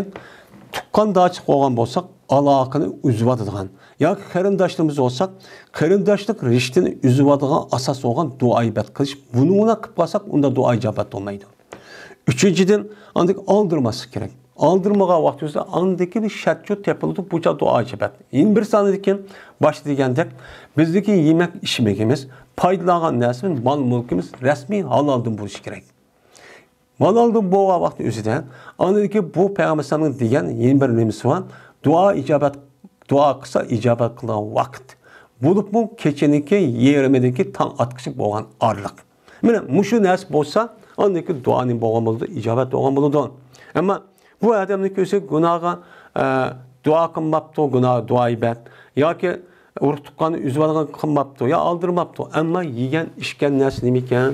تۇغقانداشلىق بولغان بولساق، ئالاقىنى ئۈزۈۋاتىدىغان ياكى قېرىنداشلىرىمىز بولساق، قېرىنداشلىق رىشتىنى ئۈزۈۋاتىدىغان ئاساس بولغان دۇئا ئىبادەت قىلىش، بۇنىڭ بىلەن قىلىپ قالساق، ئۇندا دۇئا ئىجابەت بولمايدۇ. ئۈچىنچىدىن، ئاندىن ئالدىرىماسلىق كېرەك. ئالدىرىمىغان ۋاقتىمىزدا ئاندىكى بىر شەرت شۇ تېپىلىدۇ، بۇ چاغ دۇئا ئىجابەت. يەنە بىر سانىدىكى باشتا دېگەندەك، بىزدىكى يېمەك ئىچمىكىمىز، پايدىلانغان نەرسىمىز، مال مۈلكىمىز رەسمىي ھالالدىن بولۇشى كېرەك. ھالالدىن بولغان ۋاقىت ئۆزىدە، ئاندىن كېيىن بۇ پەيغەمبەر ئەلەيھىسسالامنىڭ دېگەن يەنە بىر نېمىسى بار، دۇئا ئىجابەت، دۇئا قىلسا ئىجابەت قىلىدىغان ۋاقىت. بولۇپمۇ كېچىنىڭكى يېرىمىدىكى تاڭ ئاتقۇچە بولغان ئارىلىق. مانا مۇشۇ نەرسە بولسا، ئاندىن كېيىن دۇئا نېمە بولغان بولىدۇ؟ ئىجابەت بولغان بولىدۇ. ئەمما بۇ ئادەمنىڭ ئۆزى گۇناھقا، ئە، دۇئا قىلماپتۇ، گۇناھ، دۇئا ئىبادەت. ياكى ئۇرۇق تۇغقاننى ئۈزۈۋالغان قىلماپتۇ، يا ئالدىرىماپتۇ. ئەمما يېگەن، ئىچكەن نەرسە نېمە ئىكەن؟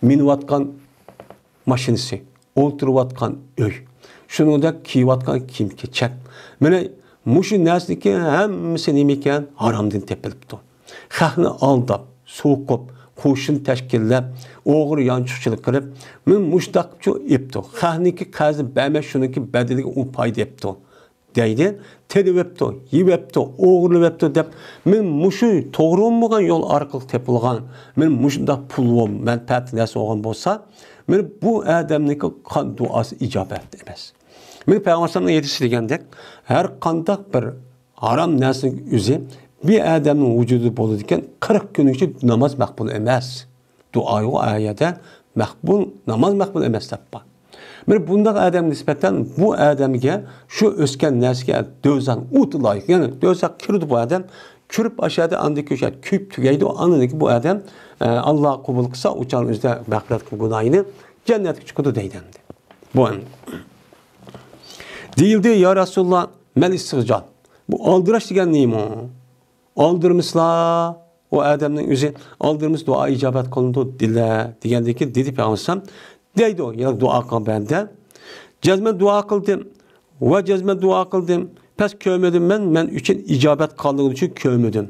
مىنىۋاتقان ماشىنىسى، ئولتۇرۇۋاتقان ئۆي، شۇنىڭدەك كىيىۋاتقان كىيىم-كېچەك. مانا مۇشۇ نەرسىنىڭكى ھەممىسى نېمە ئىكەن؟ ھارامدىن تېپىلىپتۇ. خەقنى ئالداپ، سوقۇپ، قوشۇن تەشكىللەپ، ئوغرى يانچۇقچىلىق قىلىپ، مەن مۇشۇنداقچۇ ئېپتۇ. خەقنىڭكى قەرزىنى بەرمەي، شۇنىڭكى بەدىلىگە ئۇ پايدا ئېپتۇ. دەيدۇ، تېلىۋېپتۇ، يېۋەپتۇ، ئوغرىلىۋەپتۇ دەپ، مەن مۇشۇ توغرا بولمىغان يول ئارقىلىق تېپىلغان، مەن مۇشۇنداق پۇل، مەنپەئەت نەرسە بولغان بولسا، مەن بۇ ئادەمنىڭكى قان دۇئاسى ئىجابەت ئەمەس. مەن پەيغەمبەر ئەلەيھىسسالامنىڭ ھەدىسى دېگەندەك، ھەر قانداق بىر ھارام نەرسىنىڭ ئۆزى بىر ئادەمنىڭ ۋۇجۇدىدا بولىدىكەن، قىرىق كۈنگىچە ناماز مەقبۇل ئەمەس. دۇئا يوق ئايەتتە، مەقبۇل، ناماز مەقبۇل ئەمەس دەپ بار. بىر بۇنداق ئادەمگە نىسبەتەن بۇ ئادەمگە شۇ ئۆسكەن نەرسىگە دوزاخ ئوتى لايىق. يەنى دوزاخقا كىرىدۇ بۇ ئادەم، كىرىپ ئاشۇ يەردە ئاندىن كېيىن شۇ يەردە كۆيۈپ تۈگەيدۇ. ئاندىن كېيىن بۇ ئادەم، ئە، ئاللا قوبۇل قىلسا، ئۇ چاغنىڭ ئۆزىدە مەغپىرەت قىلىپ گۇناھىنى، جەننەتكە چىقىدۇ دەيدۇ ئەمدى. بۇ ئەمدى. دېيىلدى، يا رەسۇلاللا، مەل ئىستىغجال. بۇ ئالدىراش دېگەن نېمە؟ ئالدىرىمىسىلا، ئۇ ئادەمنىڭ ئۆزى ئالدىرىمىسا دۇئا ئىجابەت قىلىنىدۇ دېدىلە، دېگەندىن كېيىن دېدى پەيغەمبەر ئەلەيھىسسالام، دەيدۇ، يەنى دۇئا قىلغان بەندە، جەزمەن دۇئا قىلدىم ۋە جەزمەن دۇئا قىلدىم، بەس كۆرمىدىم مەن، مەن ئۈچۈن ئىجابەت قىلغانلىقى ئۈچۈن كۆرمىدىم،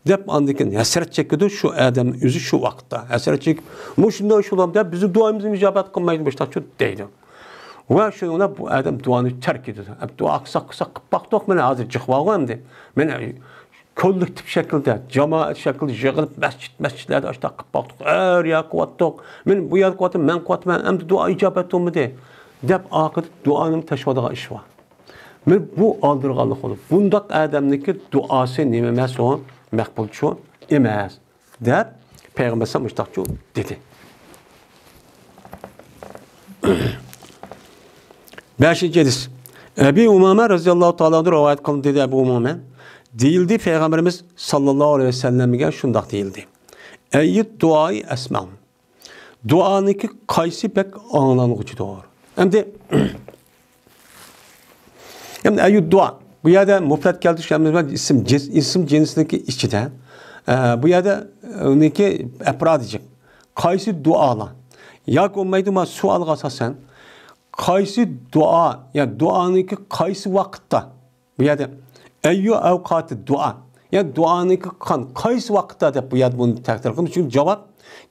دەپ ئاندىن كېيىن ھەسرەت چېكىدۇ شۇ ئادەم ئۆزى شۇ ۋاقىتتا. ھەسرەت چېكىپ، مۇشۇنداق شۇنداق دەپ، بىزنىڭ دۇئايىمىزمۇ ئىجابەت قىلمايدۇ، مۇشۇنداقچۇ دەيدۇ. ۋە شۇنىڭ بىلەن بۇ ئادەم دۇئانى تەرك ئېتىدۇ. ئەپ دۇئا قىلساق، قىلساق قىلىپ باقتۇق، مانا ھازىر جىق بارغۇ ئەمدى. مانا كوللېكتىپ شەكىلدە، جامائەت شەكلىدە يىغىلىپ، مەسچىت، مەسچىتلەردە ئاشۇنداق قىلىپ باقتۇق. ھەر يەر قىلىۋاتتۇق. مانا بۇ يەر قىلىۋاتىمەن، مەن قىلىۋاتىمەن. ئەمدى دۇئا ئىجابەت بولمىدى، دەپ ئارقىدا دۇئانى تاشلاۋاتىدىغان ئىش بار. مانا بۇ ئالدىرىغانلىق بولىدۇ. بۇنداق ئادەمنىڭكى دۇئاسى نېمە ئەمەس ئۇ؟ مەقبۇلچۇ ئەمەس. دەپ پەيغەمبەر ئەلەيھىسسالام مۇشۇنداقچۇ دېدى. بەشىنچى ھەدىس. ئەبى ئۇمامە رەزىياللاھۇ تائالا ئەنھۇ رىۋايەت قىلىندى، دېدى ئەبۇ ئۇمامە. دېيىلدى، پەيغەمبىرىمىز ساللاللاھۇ ئەلەيھى ۋەسەللەمگە شۇنداق دېيىلدى. ئەييۇ دۇئائى ئەسمەئۇ. دۇئانىڭكى قايسى بەك ئاڭلانغۇچىدۇر؟ ئەمدى ئەمدى ئەييۇ دۇئا. بۇ يەردە مۇپرەت كەلتۈرۈش ھەممىمىز بىلەن ئىسىم جىنس، ئىسىم جىنسنىڭكى ئىچىدە. ئە، بۇ يەردە، ئە، ئۇنىڭكى ئەپرادى جىق. قايسى دۇئالار؟ ياكى بولمايدۇ، مانا سوئالغا ئاساسەن، قايسى دۇئا، يا دۇئانىڭكى قايسى ۋاقىتتا؟ بۇ يەردە ئەييۇ ئەۋقاتى دۇئا. يا دۇئانىڭكى قان-، قايسى ۋاقىتتا دەپ بۇ يەردە بۇنى تەقدىر قىلدى. چۈنكى جاۋاب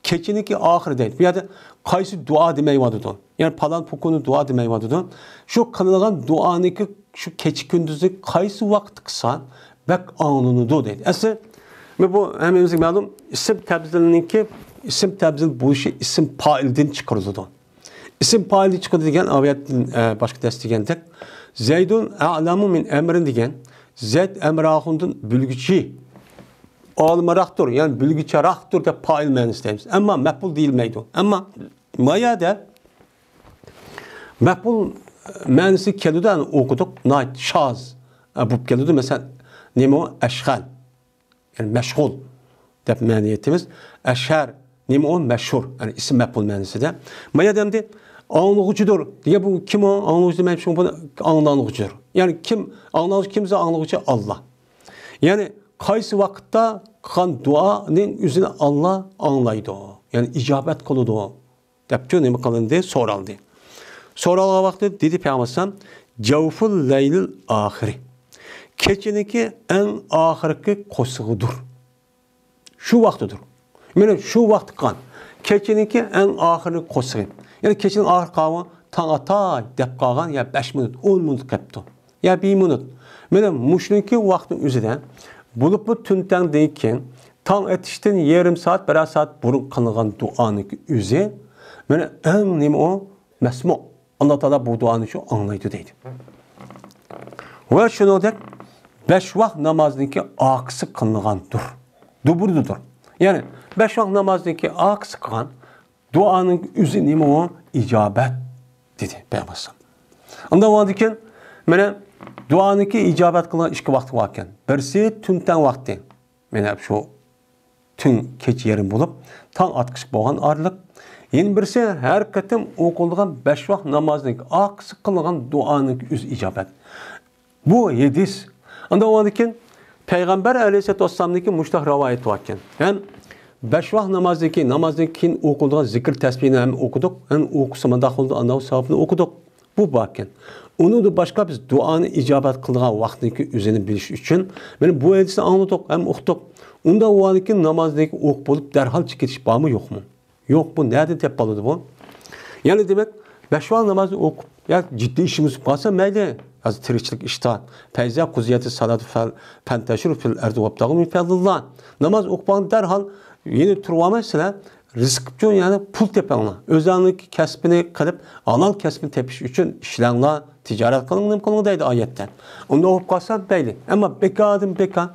كېچىنىڭكى ئاخىرى دەيدۇ. بۇ يەردە قايسى دۇئا دېمەيۋاتىدۇ. يەنى پالان پۇكۇنى دۇئا دېمەيۋاتىدۇ. شۇ قىلىنغان دۇئانىڭكى شۇ كېچە كۈندۈزى قايسى ۋاقىتتا قىلسا بەك ئاڭلىنىدۇ دەيدۇ. ئەسلى، بۇ ھەممىمىزگە مەلۇم، ئىسىم تەبدىلنىڭكى، ئىسىم تەبدىل بولۇشى ئىسىم پائىلدىن چىقىرىلىدۇ. ئىسىم پائىلدىن چىقىدۇ دېگەن ئاۋەتتىن، ئە، باشقا دەرس دېگەندەك، زەيدۇن ئەئلەمۇ مىن ئەمرىن دېگەن، زەيد ئەمرى ئاخۇندىن بىلگۈچى، ئالىمراقتۇر، يەنى بىلگۈچىراقتۇر دەپ پائىل مەنىسى دەيمىز. ئەمما مەپئۇل دېيىلمەيدۇ. ئەمما ما يەردە مەپئۇل مەنىسى كېلىدۇ، يەنى ئوقۇدۇق، ناھايىتى شاز، ئە، بولۇپ كېلىدۇ. مەسىلەن، نېمە ئۇ؟ ئەشغەل، يەنى مەشغۇل دەپ مەنە ئېيتىمىز. ئەشھەر، نېمە ئۇ؟ مەشھۇر، يەنى ئىسىم مەپئۇل مەنىسىدە. ما يەردە ئەمدى ئاڭلىغۇچىدۇر دېگەن، بۇ كىم ئۇ؟ ئاڭلىغۇچى دېمەي، شۇ بۇ ئاڭلانغۇچىدۇر. يەنى كىم ئاڭلانغۇچى؟ كىم بىزنىڭ ئاڭلىغۇچى؟ ئاللا. يەنى قايسى ۋاقىتتا قىلغان دۇئانىڭ ئۆزىنى ئاللا ئاڭلايدۇ، يەنى ئىجابەت قىلىدۇ دەپچۇ نېمە قىلىندى؟ سورالدى. سورالغان ۋاقتىدا دېدى پەيغەمبەر ئەلەيھىسسالام، جەۋفۇل لەيلىل ئاخىرى. كېچىنىڭكى ئەڭ ئاخىرقى قورسىقىدۇر. شۇ ۋاقتىدۇر. مانا شۇ ۋاقتى قىلغان. كېچىنىڭكى ئەڭ ئاخىرقى قورسىقى. يەنى كېچىنىڭ ئاخىرى قالغان، تاڭ ئاتاي دەپ قالغان، يا بەش مىنۇت، ئون مىنۇت قېپتۇ. يا بىمىنۇت. مانا مۇشۇنىڭكى ۋاقىتنىڭ ئۆزىدە، بولۇپمۇ تۈن تەڭدىن كېيىن، تاڭ ئېتىشتىن يېرىم سائەت، بىرەر سائەت بۇرۇن قىلىنغان دۇئانىڭكى ئۆزى، مانا ئەڭ نېمە ئۇ؟ مەسمۇ. ئاللا تائالا بۇ دۇئانى شۇ ئاڭلايدۇ دەيدۇ. ۋە شۇنىڭدەك بەش ۋاق نامازنىڭكى ئارقىسى قىلىنغاندۇر. دۇبۇردىدۇر. يەنى بەش ۋاق نامازنىڭكى ئارقىسى قىلغان دۇئانىڭ ئۆزى نېمە ئۇ؟ ئىجابەت، دېدى پەيغەمبەر ئەلەيھىسسالام. ئۇنداق بولغاندىكىن، مانا دۇئانىڭكى ئىجابەت قىلىنغان ئىككى ۋاقتى باركەن. بىرسى تۈن تەڭ ۋاقتى. مانا شۇ تۈن كېچە يېرىم بولۇپ، تاڭ ئاتقۇچە بولغان ئارىلىق. يەنە بىرسى ھەر قېتىم ئوقۇلىدىغان بەش ۋاق نامازنىڭ ئارقىسى قىلىنغان دۇئانىڭ ئۆزى ئىجابەت. بۇ ھەدىس. ئاندىن ئۇنىڭدىن كېيىن پەيغەمبەر ئەلەيھىسسالاتۇ ۋەسسالامنىڭكى مۇشۇنداق رىۋايىتى باركەن. ھەم بەش ۋاق نامازدىن كېيىن، نامازدىن كېيىن ئوقۇلىدىغان زىكىر تەسبىھنى ھەم ئوقۇدۇق، ھەم ئوقۇسا مۇنداق بولىدۇ، ئانداق ساۋابنى ئوقۇدۇق. بۇ باركەن. ئۇنىڭدىن باشقا بىز دۇئانى ئىجابەت قىلىدىغان ۋاقىتنىڭكى ئۆزىنى بىلىش ئۈچۈن، مانا بۇ ھەدىسنى ئاڭلىدۇق ھەم ئۇقتۇق. ئۇنداق بولغاندىن كېيىن نامازدىن كېيىن ئوقۇپ بولۇپ دەرھال چىقىپ كېتىش بارمۇ، يوقمۇ؟ يوق، بۇ نەدىن تېپىپ ئالىدۇ بۇ؟ يەنى دېمەك، بەش ۋاق نامازنى ئوقۇپ، يا جىددىي ئىشىمىز قالسا مەيلى، ھازىر تىرىكچىلىك ئىشتا، فەيزا قۇزىيەتىس سالاتۇ فەل-، فەنتەشىرۇ فىل ئەرزى ۋابتاغۇ مىن فەزلىللا. ناماز ئوقۇپ بولغان دەرھال يەنە تۇرۇۋالماي سىلەر رىزىق ئۈچۈن، يەنى پۇل تېپىڭلار. ئۆزۈڭلارنىڭ كەسپىنى قىلىپ، ھالال كەسپىنى تېپىش ئۈچۈن ئىشلەڭلار، تىجارەت قىلىڭ، نېمە قىلىڭ دەيدۇ ئايەتتە. ئۇنداق بولۇپ قالسا مەيلى. ئەمما بىكاردىن بىكار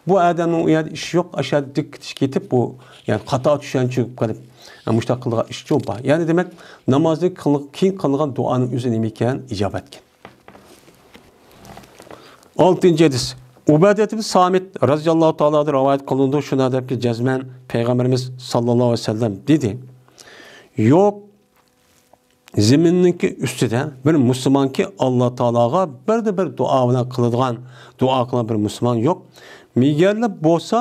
بۇ ئادەمنىڭ ئۇ يەردە ئىشى يوق، ئاشۇ يەردە دىققىتى كېتىپ، بۇ، يەنى خاتا چۈشەنچە قىلىپ، مۇشۇنداق قىلىدىغان ئىشچۇ بار. يەنى دېمەك، نامازدىن كېيىن قىلىنغان دۇئانىڭ ئۆزى نېمە ئىكەن؟ ئىجابەتكەن. ئالتىنچى ھەدىس. ئۇبادەت ئىبن سامىت رەزىياللاھۇ تائالا ئەنھۇدىن رىۋايەت قىلىنىدۇ، شۇنداق دەپكى، جەزمەن پەيغەمبىرىمىز ساللاللاھۇ ئەلەيھى ۋەسەللەم دېدى، يوق زېمىننىڭكى ئۈستىدە بىر مۇسۇلمانكى ئاللا تائالاغا بىردە بىر دۇئا بىلەن قىلىدىغان، دۇئا قىلغان بىر مۇسۇلمان يوق. مېگەرلا بولسا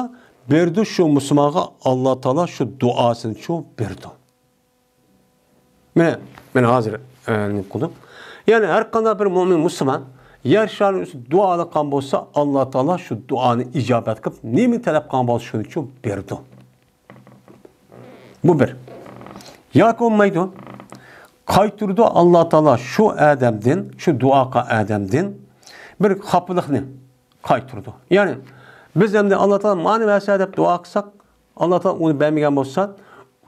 بېرىدۇ شۇ مۇسۇلمانغا، ئاللا تائالا شۇ دۇئاسىنىچۇ بېرىدۇ. مانا، مانا ھازىر، ئە، نېمە قىلدىم؟ يەنى ھەر قانداق بىر مۆمىن مۇسۇلمان يەر شارىنىڭ ئۈستىدە دۇئا قىلغان بولسا، ئاللا تائالا شۇ دۇئانى ئىجابەت قىلىپ، نېمىنى تەلەپ قىلغان بولسا، شۇنىچۇ بېرىدۇ. بۇ بىر. ياكى بولمايدۇ. قايتۇرىدۇ ئاللا تائالا شۇ ئادەمدىن، شۇ دۇئا قىلغان ئادەمدىن بىر خاپىلىقنى قايتۇرىدۇ. يەنى بىز ئەمدى ئاللا تائالا مانا بەرسە دەپ دۇئا قىلساق، ئاللا تائالا ئۇنى بەرمىگەن بولسا،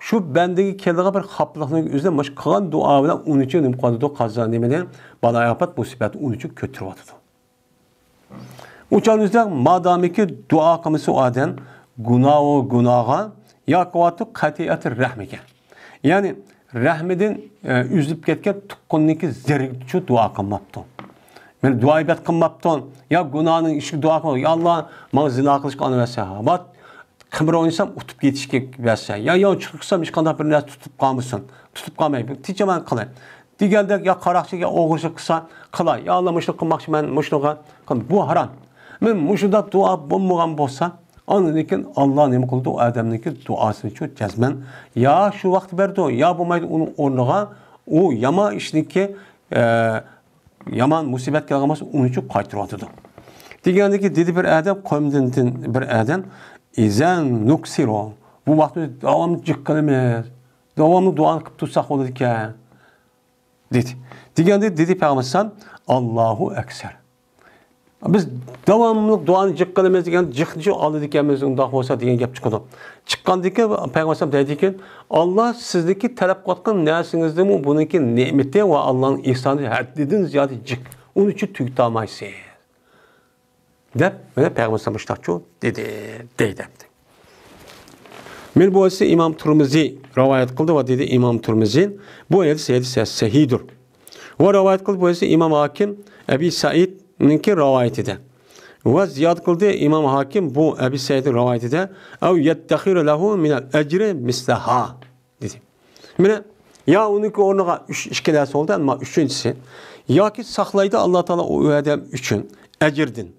شۇ بەندىگە كېلىدىغان بىر خاپىلىقنىڭ ئۆزىدە مۇشۇ قىلغان دۇئا بىلەن ئۇنىچۇ نېمە قىلىدۇ؟ قازا نېمىنى؟ بالا ئاپەت مۇسىبەتنى ئۇنىچۇ كۆتۈرۈۋاتىدۇ. ئۇ چاغنىڭ ئۆزىدە مادامىكى دۇئا قىلمىسا ئۇ ئادەم، گۇناھۇ گۇناھقا ياكى ۋاتۇ قەتئىيەتى رەھمىگە. يەنى رەھمىدىن، ئە، ئۈزۈلۈپ كەتكەن تۇغقىنىنىڭكى زېرىگىچۇ دۇئا قىلماپتۇ. مەن دۇئا ئىبادەت قىلماپتۇ. يا گۇناھنىڭ ئىشىگە دۇئا قىل. يا ئاللا، ماڭا زىنا قىلىشقا ئانا بەرسە. ۋات، قىمار ئوينىسام ئۇتۇپ كېتىشكە بەرسە. يا ياۋچىلىق قىلسام ھېچقانداق بىر نەرسە تۇتۇپ قالمىسۇن. تۇتۇپ قالماي، بىر تىنچ ئامان قىلاي. دېگەندەك يا قاراقچىلىق يا ئوغرىچىلىق قىلسا قىلاي. يا ئاللا، مۇشۇنى قىلماقچىمەن، مۇشۇنىغا قىل. بۇ ھارام. مەن مۇشۇنداق دۇئا بولمىغان بولسا، ئاندىن كېيىن ئاللا نېمە قىلىدۇ؟ ئۇ ئادەمنىڭكى دۇئاسىنىچۇ جەزمەن يا شۇ ۋاقىت بېرىدۇ، يا بولمايدۇ ئۇنىڭ ئورنىغا ئۇ يامان ئىشنىڭكى، ئە، يامان مۇسىبەت كەلگەن بولسا، ئۇنىچۇ قايتۇرۇۋاتىدۇ. دېگەندىكى دېدى بىر ئادەم، قويۇمدىن بىر ئادەم، ئىزەن نۇكسىرۇ. بۇ ۋاقىتتا داۋاملىق جىق قىلىمىز، داۋاملىق دۇئا قىلىپ تۇرساق بولىدىكەن. دېدى. دېگەندە دېدى پەيغەمبەر ئەلەيھىسسالام، «ئاللاھۇ ئەكسەر.» بىز داۋاملىق دۇئانى جىق قىلىمىز دېگەن، جىقنى شۇ ئالىدىكەنمىز، ئۇنداق بولسا دېگەن گەپ چىقىدۇ. چىققاندىكىن پەيغەمبەر ئەلەيھىسسالام دەيدىكەن، «ئاللا سىزدىكى تەلەپ قىلىۋاتقان نەرسىڭىزدىمۇ بۇنىڭكى نېمىتى ۋە ئاللانىڭ ئېھسانى ھەددىدىن زىيادە جىق. ئۇنى شۇ تۈگىتالمايسىز.» دەپ، مانا پەيغەمبەر ئەلەيھىسسالام مۇشۇنداقچۇ دېدى، دەيدۇ ئەمدى. مانا بۇ ھەدىسنى ئىمام تۇرمۇزى رىۋايەت قىلدى ۋە دېدى ئىمام تۇرمۇزى، بۇ ھەدىس ھەدىس سەھىھدۇر. ۋە رىۋايەت قىلدى بۇ ھەدىسنى ئىمام ھاكىم ئەبى سەئىدنىڭكى رىۋايىتىدە. ۋە زىيادە قىلدى ئىمام ھاكىم بۇ ئەبى سەئىدنىڭ رىۋايىتىدە، «ئەۋ يەددەخىرۇ لەھۇ مىنەل ئەجرى مىسلەھا.» دېدى. مانا، يا ئۇنىڭكى ئورنىغا ئۈچ، ئىككى نەرسە بولدى، ئەمما ئۈچىنچىسى، ياكى ساقلايدۇ ئاللا تائالا ئۇ ئادەم ئۈچۈن ئەجىردىن.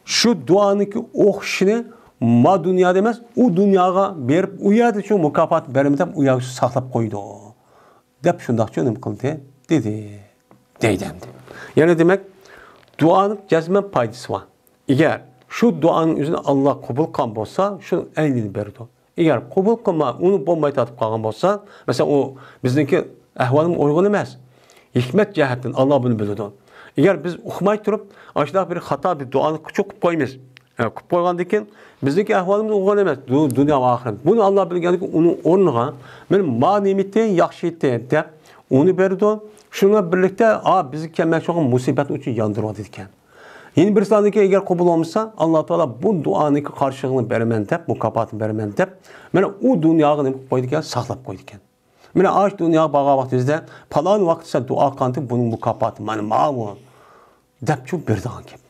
شۇ دۇئانىڭكى ئوخشىشىنى ما دۇنيادا ئەمەس، ئۇ دۇنياغا بېرىپ، ئۇ يەردە شۇ مۇكاپات بېرىمەن دەپ، ئۇ يەرگە ساقلاپ قويىدۇ. دەپ شۇنداقچۇ نېمە قىلدى؟ دېدى. دەيدۇ ئەمدى. يەنى دېمەك، دۇئانىڭ جەزمەن پايدىسى بار. ئەگەر شۇ دۇئانىڭ ئۆزىنى ئاللا قوبۇل قىلغان بولسا، شۇنىڭ ئەينىنى بېرىدۇ. ئەگەر قوبۇل قىلماي، ئۇنى بولماي تارتىپ قالغان بولسا، مەسىلەن، ئۇ بىزنىڭكى ئەھۋالىمۇ ئۇيغۇن ئەمەس. ھېكمەت جەھەتتىن ئاللا بۇنى بىلىدۇ. ئەگەر بىز ئۇقماي تۇرۇپ، ئاشۇنداق بىر خاتا بىر دۇئانى قىلىپ قويىمىز. ئە، قىلىپ قويغاندىن كېيىن، بىزنىڭكى ئەھۋالىمىز ئوڭغان ئەمەس، دۇ-، دۇنيا ۋە ئاخىرەت. بۇنى ئاللا بىلگەندىن كېيىن، ئۇنىڭ ئورنىغا، مانا، ما نېمىتى ياخشى ئىدى دەپ، ئۇنى بېرىدۇ. شۇنىڭ بىلەن بىرلىكتە، ئا، بىزگە كەلمەكچى بولغان مۇسىبەتنى ئۇچۇن ياندۇرۇۋاتىدىكەن. يەنە بىرسى ئاندىن كېيىن ئەگەر قوبۇل بولمىسا، ئاللا تائالا بۇ دۇئانىڭكى قارشىلىقىنى بېرىمەن دەپ، مۇكاپاتىنى بېرىمەن دەپ، مانا ئۇ دۇنياغا نېمە قىلىپ قويىدىكەن؟ ساقلاپ قويىدىكەن. مانا ئاشۇ دۇنياغا بارغان ۋاقتىڭىزدا، پالان ۋاقىت سەن دۇئا قىلغانتىڭ، بۇنىڭ مۇكاپاتى مانا ماۋۇ، دەپچۇ بېرىدىغان گەپ.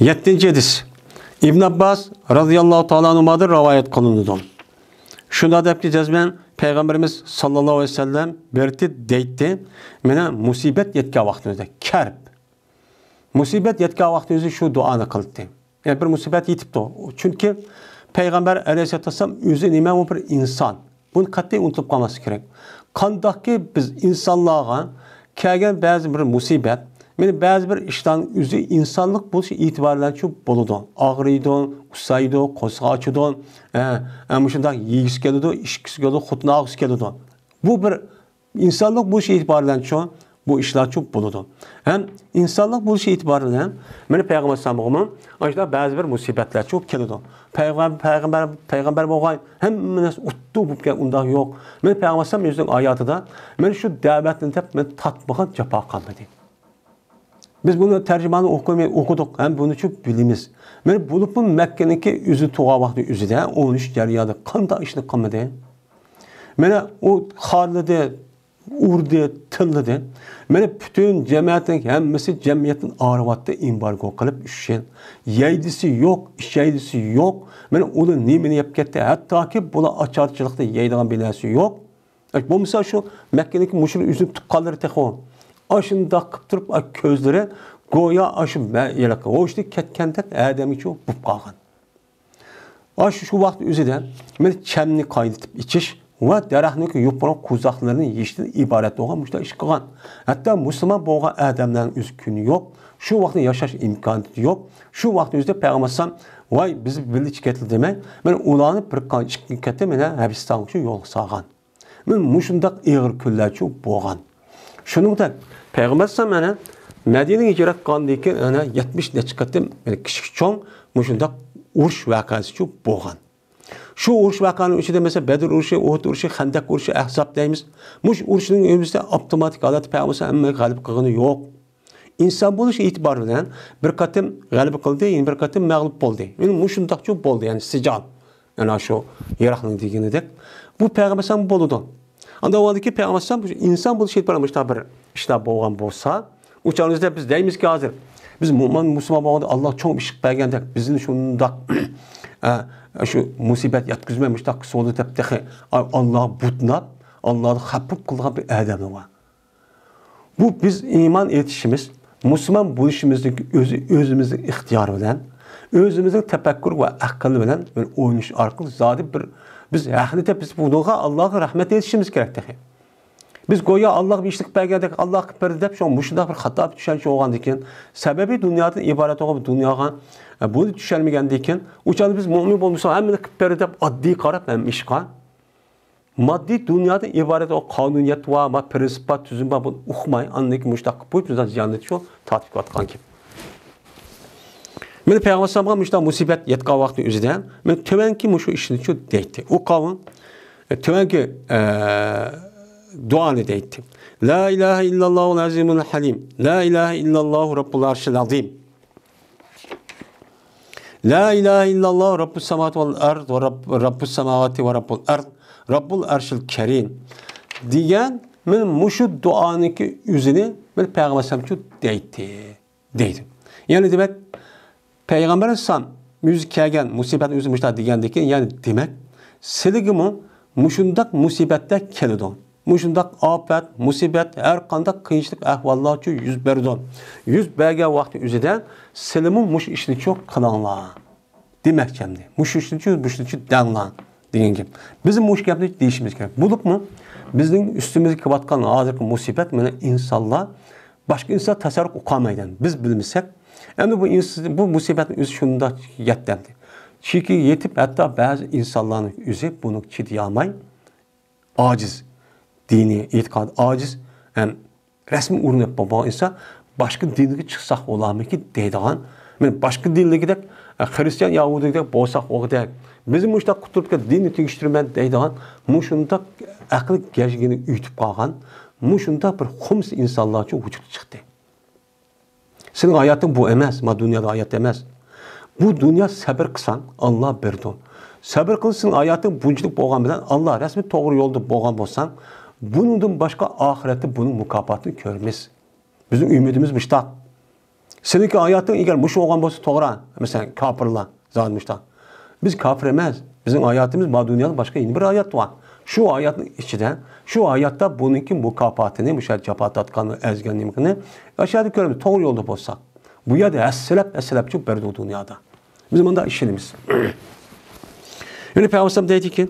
يەتتىنچى ھەدىس. ئىبن ئابباس رازىياللاھۇ تائالا ئەنھۇمادىن رىۋايەت قىلىنىدۇ. شۇنداق دەپتۇ، جەزمەن پەيغەمبىرىمىز ساللاللاھۇ ئەلەيھى ۋەسەللەم بېرىتتى دەيتتى، مانا مۇسىبەت يەتكەن ۋاقتىڭىزدا، كەرب، مۇسىبەت يەتكەن ۋاقتىڭىزدا شۇ دۇئانى قىلاتتى. يەنى بىر مۇسىبەت يېتىپتۇ. چۈنكى پەيغەمبەر ئەلەيھىسسالام ئۆزى نېمە، ئۇ بىر ئىنسان. بۇنى قەتئىي ئۇنتۇلۇپ قالماسلىق كېرەك. قانداقكى بىز ئىنسانلارغا كەلگەن بەزى بىر مۇسىبەت، مانا بەزى بىر ئىشلارنىڭ ئۆزى ئىنسانلىق بولۇش ئېتىبارى بىلەنچۇ بولىدۇ. ئاغرىيدۇ، ئۇسسايدۇ، قورسىقى ئاچىدۇ، ئە، ئە، مۇشۇنداق يېگۈسى كېلىدۇ، ئىچكۈسى كېلىدۇ، خوتۇن ئالغۇسى كېلىدۇ. بۇ بىر ئىنسانلىق بولۇش ئېتىبارى بىلەنچۇ، بۇ ئىشلارچۇ بولىدۇ. ھەم ئىنسانلىق بولۇش ئېتىبارى بىلەن، مانا پەيغەمبەر ئەلەيھىسسالامغىمۇ ئاشۇنداق بەزى بىر مۇسىبەتلەرچۇ كېلىدۇ. پەيغەمبەر، پەيغەمبەر، پەيغەمبەر بولغان ھەممە نەرسە ئۇتتۇق بولۇپ كەل، ئۇنداق يوق. مانا پەيغەمبەر ئەلەيھىسسالام ئۆزىنىڭ ھاياتىدا، مانا شۇ دەۋەتنى دەپ، مانا تارتمىغان جاپا قالمىدى. بىز بۇنى تەرجىمانى ئوقۇماي، ئوقۇدۇق ھەم بۇنىچۇ بىلىمىز. مانا بولۇپمۇ مەككىنىڭكى ئۆزى تۇغان ۋاقتى ئۆزىدە ئون ئۈچ دەريادا قانداق ئىشنى قىلمىدى؟ مانا ئۇ خارلىدى، ئۇردى، تىللىدى. مانا پۈتۈن جەمەتنىڭ ھەممىسى جەمئىيەتتىن ئايرىۋاتتى، ئېمبارگو قىلىپ ئۈچ يىل. يەيدىسى يوق، ئىچەيدىسى يوق. مانا ئۇلار نېمىنى يەپ كەتتى؟ ھەتتاكى بۇلار ئاچارچىلىقتا يەيدىغان بىر نەرسە يوق. بولمىسا شۇ مەككىدىكى مۇشرىك ئۆزىنىڭ تۇغقانلىرى تېخى ئاشۇنداق قىلىپ تۇرۇپ، كۆزلىرى گويا ئاشۇ مە-، ھېلىقى ھوشىدىن كەتكەندەك ئادەمگىچۇ بولۇپ قالغان. ئاشۇ، شۇ ۋاقىت ئۆزىدە مانا چەمنى قاينىتىپ ئىچىش ۋە دەرەخنىڭ يوپۇرغان قوۋزاقلىرىنى يېيىشتىن ئىبارەت بولغان مۇشۇنداق ئىش قىلغان. ھەتتا مۇسۇلمان بولغان ئادەملەرنىڭ ئۆزى كۈنى يوق. شۇ ۋاقىتتا ياشاش ئىمكانىيىتى يوق. شۇ ۋاقىت ئۆزىدە پەيغەمبەر ئەلەيھىسسالام، ۋاي، بىز بىللە ئىچكەيلى دېمەي، مانا ئۇلارنى بىر قانچە ئىككى قېتىم مانا ھەبىستانغا شۇ يولغا سالغان. مانا مۇشۇنداق ئېغىر كۈنلەرچۇ بولغان. شۇنىڭدەك پەيغەمبەر ئەلەيھىسسالام مانا مەدىنىگە ھىجرەت قىلغاندىن كېيىن يەنە يەتمىش نەچچە قېتىم، يەنى كىچىك چوڭ مۇشۇنداق ئۇرۇش ۋەقەسىچۇ بولغان. شۇ ئۇرۇش ۋەقەنىڭ ئىچىدە، مەسىلەن، بەدر ئۇرۇشى، ئۇھۇد ئۇرۇشى، خەندەق ئۇرۇشى، ئەھزاب دەيمىز. مۇشۇ ئۇرۇشنىڭ ئۆزىدە ئاپتوماتىك ھالەتتە پەيغەمبەر ئەلەيھىسسالام ھەممىگە غەلىبە قىلغىنى يوق. ئىنسان بولۇش ئېتىبارى بىلەن بىر قېتىم غەلىبە قىلدى، يەنە بىر قېتىم مەغلۇپ بولدى. يەنى مۇشۇنداقچۇ بولدى، يەنى سىجال. يەنى شۇ يىراقنىڭ دېگىنىدەك. بۇ پەيغەمبەر ئەلەيھىسسالام بولىدۇ. ئاندىن ئاندىن كېيىن پەيغەمبەر ئەلەيھىسسالام ئىنسان بولۇش ئېتىبارى بىلەن مۇشۇنداق بىر ئىشلار بولغان بولسا، ئۇ چاغدا بىز دەيمىزكى، ھازىر بىز مۇ-، مۇسۇلمان بولغاندا ئاللا چوڭ بىر ئىش قىلىپ بەرگەندەك، بىزنى شۇنداق، ئە، شۇ مۇسىبەت يەتكۈزمەي مۇشۇنداق سولى دەپ تېخى ئاللاغا بۇتناپ، ئاللادىن خەپ بولۇپ قىلىدىغان بىر ئادەملەر بار. بۇ بىز ئىمان ئېيتىشىمىز، مۇسۇلمان بولۇشىمىزنىڭ ئۆزى ئۆزىمىزنىڭ ئىختىيارى بىلەن، ئۆزىمىزنىڭ تەپەككۇر ۋە ئەقىل بىلەن بىر ئويلىنىش ئارقىلىق زادى بىر بىز ھەقنى تېپىپ بۇنىڭغا ئاللاغا رەھمەت ئېيتىشىمىز كېرەك تېخى. بىز گويا ئاللاغا بىر ئىشلىق بەرگەندەك، ئاللا قىلىپ بەردى دەپ، شۇڭا مۇشۇنداق بىر خاتا بىر چۈشەنچە بولغاندىكىن، سەبەبى دۇنيادىن ئىبارەت بولغان بىر دۇنياغا، ئە، بۇنى چۈشەنمىگەندىكىن، ئۇ چاغدا بىز مۆمىن بولمىسا ھەممىنى قىلىپ بەردى دەپ ئاددىي قاراپ ھەممە ئىشقا ماددىي دۇنيادا ئىبارەت بولغان قانۇنىيەت بار، ما پىرىنسىپ بار، تۈزۈم بار، بۇنى ئۇقماي، ئاندىن كېيىن مۇشۇنداق قىلىپ قويۇپ، بىزنى زىياننى شۇ تارتىپ كېلىۋاتقان گەپ. مانا پەيغەمبەر ئەلەيھىسسالامغا مۇشۇنداق مۇسىبەت يەتكەن ۋاقتى ئۆزىدە، مانا تۆۋەنكى مۇشۇ ئىشنى شۇ دەيتتى. ئۇ قاۋم، ئە، تۆۋەنكى، ئە، دۇئانى دەيتتى. لا ئىلاھە ئىللاللاھۇل ئەزىمۇل ھەلىم. لا ئىلاھە ئىللاللاھۇ رەببۇل ئەرشىل ئەزىم. لا ئىلاھە ئىللاللاھۇ رەببۇس ساماۋاتى ۋەل ئەرز ۋە رەب-، رەببۇس ساماۋاتى ۋە رەببۇل ئەرز، رەببۇل ئەرشىل كەرىم دېگەن مانا مۇشۇ دۇئانىڭكى ئۆزىنى مانا پەيغەمبەر ئەلەيھىسسالام شۇ دەيتتى. دەيدۇ. يەنى دېمەك، پەيغەمبەر ئەلەيھىسسالام ئۆزى كەلگەن مۇسىبەتنى ئۆزى مۇشۇنداق دېگەندىن كېيىن، يەنى دېمەك، سىلىگىمۇ مۇشۇنداق مۇسىبەتلەر كېلىدۇ. مۇشۇنداق ئاپەت، مۇسىبەت، ھەر قانداق قىيىنچىلىق ئەھۋاللارچۇ يۈز بېرىدۇ. يۈز بەرگەن ۋاقتى ئۆزىدە سىلىمۇ مۇشۇ ئىشنىچۇ قىلىڭلار دېمەكچى ئەمدى. مۇشۇ ئىشنىچۇ، مۇشۇنىچۇ دەڭلار. دېگەن گەپ. بىز مۇشۇ گەپنى دېيىشىمىز كېرەك. بولۇپمۇ بىزنىڭ ئۈستىمىزگە كېلىۋاتقان ھازىرقى مۇسىبەت مانا ئىنسانلار باشقا ئىنسان تەسەۋۋۇر قىلالمايدۇ. بىز بىلمىسەك، ئەمدى بۇ ئىنس-، بۇ مۇسىبەتنىڭ ئۆزى شۇنداق يەتتى ئەمدى. چۈنكى يېتىپ، ھەتتا بەزى ئىنسانلارنىڭ ئۆزى بۇنىڭغا چىدىيالماي، ئاجىز، دىنىي ئېتىقاد ئاجىز، ھەم رەسمىي ئورۇن ئېلىپ بولمىغان ئىنسان باشقا دىنگە چىقساق بولارمىكىن دەيدىغان، مەن باشقا دىنلىكىدەك، خىرىستىيان، ياھۇدىيدەك بولساق بولغۇدەك، بىزمۇ مۇشۇنداق قۇتۇلۇپ كەت، دىننى تېگىشتۈرىمەن دەيدىغان مۇشۇنداق ئەقىل گەجگىنى ئۇيۇتۇپ قالغان مۇشۇنداق بىر خۇمس ئىنسانلارچۇ ۋۇجۇدقا چىقتى. سېنىڭ ھاياتىڭ بۇ ئەمەس، ما دۇنيادا ھايات ئەمەس. بۇ دۇنيا سەبىر قىلساڭ، ئاللا بېرىدۇ. سەبىر قىلسا سېنىڭ ھاياتىڭ بۇنچىلىك بولغان بىلەن، ئاللا رەسمىي توغرا يولدا بولغان بولساڭ، بۇنىڭدىن باشقا ئاخىرەتتە بۇنىڭ مۇكاپاتىنى كۆرىمىز. بىزنىڭ ئۈمىدىمىز مۇشتاق. سېنىڭكى ھاياتىڭ ئەگەر مۇشۇ بولغان بولسا توغرا، مەسىلەن، كاپىرلار زادى مۇشتاق. بىز كاپىر ئەمەس. بىزنىڭ ھاياتىمىز ما دۇنيادا باشقا يەنە بىر ھايات بار. شۇ ھاياتنىڭ ئىچىدە، شۇ ھاياتتا بۇنىڭكى مۇكاپاتىنى، مۇشۇ جاپا تارتقان، ئەزگەن نېمىنى، ئاشۇ يەردە كۆرىمىز، توغرا يولدا بولساق. بۇ يەردە ھەسسىلەپ، ھەسسىلەپچۇ بەردۇ دۇنيادا. بىز مۇنداق ئىشىنىمىز. يەنە پەيغەمبەر دەيدىكى،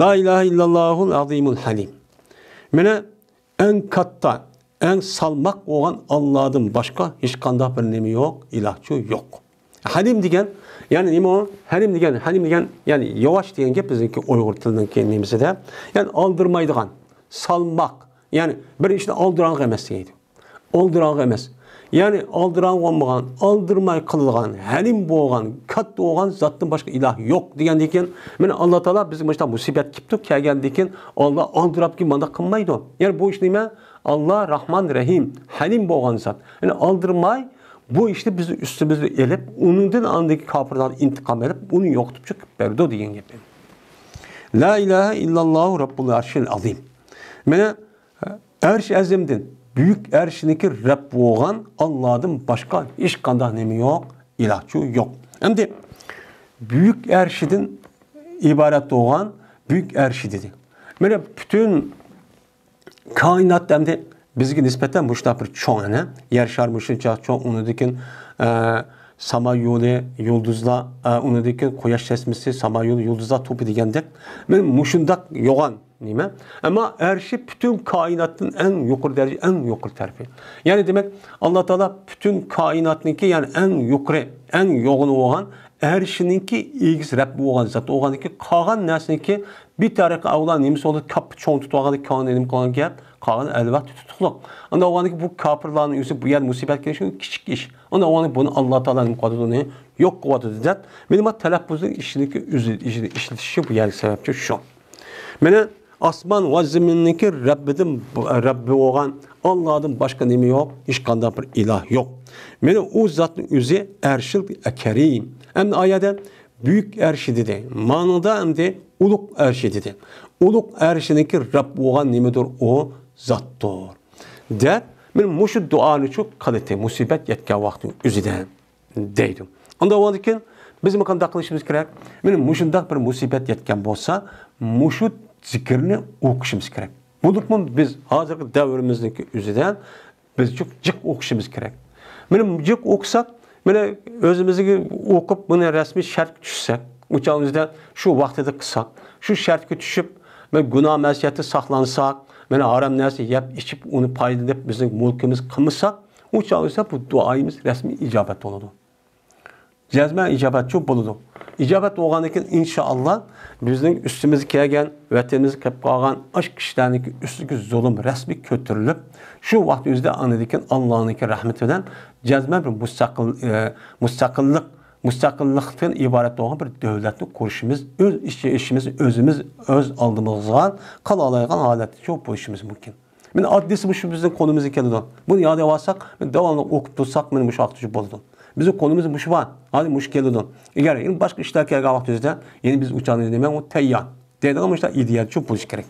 لا ئىلاھە ئىللاللاھۇل ئەزىمۇل ھەلىم. مانا ئەڭ كاتتا، ئەڭ سالماق بولغان ئاللادىن باشقا ھېچقانداق بىر نېمە يوق، ئىلاھچۇ يوق. ھەلىم دېگەن، يەنى نېمە ئۇ؟ ھەلىم دېگەن، ھەلىم دېگەن، يەنى ياۋاش دېگەن گەپ بىزنىڭكى ئۇيغۇر تىلىنىڭكى نېمىسىدە. يەنى ئالدىرمايدىغان، سالماق، يەنى بىر ئىشنى ئالدىراڭغۇ ئەمەس دەيدۇ. ئالدىراڭغۇ ئەمەس. يەنى ئالدىراڭغۇ بولمىغان، ئالدىرماي قىلىدىغان، ھەلىم بولغان، كاتتا بولغان زاتتىن باشقا ئىلاھ يوق دېگەندىن كېيىن، مانا ئاللا تائالا بىزگە مۇشۇنداق مۇسىبەت كېلىپتۇ، كەلگەندىن كېيىن ئاللا ئالدىراپ كېيىن مانداق قىلمايدۇ. يەنى بۇ ئىش نېمە؟ ئاللا راھمان، رەھىم، ھەلىم بولغان زات. يەنى ئالدىرماي بۇ ئىشنى بىز ئۈستىمىزگە ئېلىپ، ئۇنىڭدىن ئاندىكى كاپىرلاردىن ئىنتىقام ئېلىپ، ئۇنى يوقىتىپ چىقىپ بەردى دېگەن گەپ. لا ئىلاھە ئىللاللاھۇ رەببۇل ئەرشىل ئەزىم. مانا ئەرش ئەزىمدىن، بۈيۈك ئەرشنىڭكى رەب بولغان ئاللادىن باشقا ھېچقانداق نېمە يوق، ئىلاھچۇ يوق. ئەمدى بۈيۈك ئەرشىدىن ئىبارەت بولغان بۈيۈك ئەرشى دېدى. مانا پۈتۈن كائىنات ئەمدى بىزگە نىسبەتەن مۇشۇنداق بىر چوڭ، ئەنە، يەر شارى مۇشۇنچە چوڭ، ئۇنىڭدىن كېيىن، ئە، ساما يولى، يۇلدۇزلار، ئە، ئۇنىڭدىن كېيىن قۇياش چەشمىسى، ساما يولى، يۇلدۇزلار توپى دېگەندەك، مانا مۇشۇنداق يوغان نېمە؟ ئەمما ئەرشى پۈتۈن كائىناتتىن ئەڭ يۇقىرى دەرىجە، ئەڭ يۇقىرى تەرىپى. يەنى دېمەك، ئاللا تائالا پۈتۈن كائىناتنىڭكى، يەنى ئەڭ يۇقىرى، ئەڭ يوغىنى بولغان ئەرشىنىڭكى ئىگىسى رەب بولغان زات بولغاندىكىن، قالغان نەرسىنىڭكى بىر تەرىقى ئەۋلا نېمىسى بولدى، كاپپا چوڭ تۇتۇۋالغاندىكىن، كاڭ نېمە قىلغان گەپ، قالغان ئەلۋەق تۇتۇقلۇق. ئۇنداق بولغاندىكىن بۇ كاپىرلارنىڭ ئۆزى بۇ يەردە مۇسىبەت كېلىشى كىچىك ئىش. ئۇنداق بولغاندىكىن بۇنى ئاللا تائالا نېمە قىلىۋاتىدۇ، ئۇنى يوق قىلىۋاتىدۇ دەپ، مېنىڭ ما تەلەپپۇزنىڭ ئىشىنىڭكى ئۆزى، ئىشىنى ئىشلىتىشى بۇ يەرگە سەۋەبچى شۇ. مانا ئاسمان ۋە زېمىننىڭكى رەببىدىن، رەببى بولغان ئاللادىن باشقا نېمە يوق، ھېچقانداق بىر ئىلاھ يوق. مانا ئۇ زاتنىڭ ئۆزى ئەرشىل كەرىم. ئەمدى ئايەتتە بۈيۈك ئەرشى دېدى. مانىدا ئەمدى ئۇلۇغ ئەرشى دېدى. ئۇلۇغ ئەرشىنىڭكى رەب بولغان نېمىدۇر؟ ئۇ زاتتۇر. دەپ، مانا مۇشۇ دۇئانى شۇ قىلىتى مۇسىبەت يەتكەن ۋاقىتنىڭ ئۆزىدە. دەيدۇ. ئۇنداق بولغاندىكىن، بىزمۇ قانداق قىلىشىمىز كېرەك؟ مانا مۇشۇنداق بىر مۇسىبەت يەتكەن بولسا، مۇشۇ زىكىرنى ئوقۇشىمىز كېرەك. بولۇپمۇ بىز ھازىرقى دەۋرىمىزنىڭكى ئۆزىدە بىز جىق، جىق ئوقۇشىمىز كېرەك. مانا جىق ئوقۇساق، مانا ئۆزىمىزگە ئوقۇپ، بۇنى رەسمىي شەرتكە چۈشسەك، ئۇ چاغىمىزدا شۇ ۋاقتىدا قىلساق، شۇ شەرتكە چۈشۈپ، مانا گۇناھ مەسىيەتتىن ساقلانساق، مانا ھارام نەرسە يەپ، ئىچىپ، ئۇنى پايدىلىنىپ، بىزنىڭ مۈلكىمىز قىلمىساق، ئۇ چاغ بولسا بۇ دۇئايىمىز رەسمىي ئىجابەت بولىدۇ. جەزمەن ئىجابەتچۇ بولىدۇ. ئىجابەت بولغاندىن كېيىن، ئىنشائاللا، بىزنىڭ ئۈستىمىزگە كەلگەن، ۋەتىنىمىزگە كېلىپ قالغان ئاشۇ كىشىلەرنىڭكى ئۈستىدىكى زۇلۇم رەسمىي كۆتۈرۈلۈپ، شۇ ۋاقىت ئۆزىدە ئاندىن كېيىن ئاللانىڭكى رەھمىتى بىلەن جەزمەن بىر مۇستەقىل، ئە، مۇستەقىللىق، مۇستەقىللىقتىن ئىبارەت بولغان بىر دۆلەتنى قۇرۇشىمىز، ئۆز ئىش-، ئىشىمىز ئۆزىمىز، ئۆز ئالدىمىزغا قىلالايدىغان ھالەتتە بولۇشىمىز مۇمكىن. مانا ئاددىيسى مۇشۇ بىزنىڭ قولىمىزغا كېلىدۇ. بۇنى ياد ئالساق، داۋاملىق ئوقۇپ تۇرساق، مانا مۇشۇ ۋاقىتقىچە بولىدۇ. بىزنىڭ قولىمىزدا مۇشۇ بار. ھازىر مۇشۇ كېلىدۇ. ئەگەر يەنە باشقا ئىشلار كەلگەن ۋاقتىمىزدا، يەنە بىز ئۇ چاغدا نېمە، ئۇ تەييار دەيدىغان مۇشۇنداق ئىدىيەچۇ بولۇش كېرەك.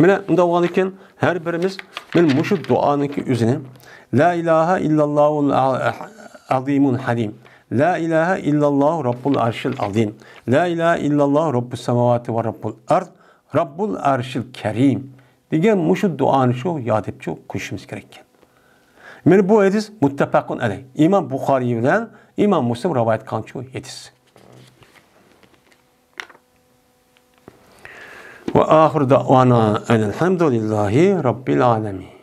مانا ئۇنداق بولغاندىكىن، ھەر بىرىمىز مانا مۇشۇ دۇئانىڭكى ئۆزىنى، لا ئىلاھە ئىللاللاھۇل ئەزىمۇل ھەلىم، لا ئىلاھە ئىللاللاھۇ رەببۇل ئەرشىل ئەزىم، لا ئىلاھە ئىللاللاھۇ رەببۇس سەماۋاتى ۋە رەببۇل ئەرز، رەببۇل ئەرشىل كەرىم دېگەن مۇشۇ دۇئانى شۇ ياد ئېتىپچۇ قويۇشىمىز كېرەككەن. مانا بۇ ھەدىس مۇتتەپەقۇن ئەلەيھ. ئىمام بۇخارىي بىلەن ئىمام مۇسلىم رىۋايەت قىلغانچۇ ھەدىس. ۋە ئاخىر دەئۋانا ئەنىل ھەمدۇلىللاھى رەببىل ئالەمىن.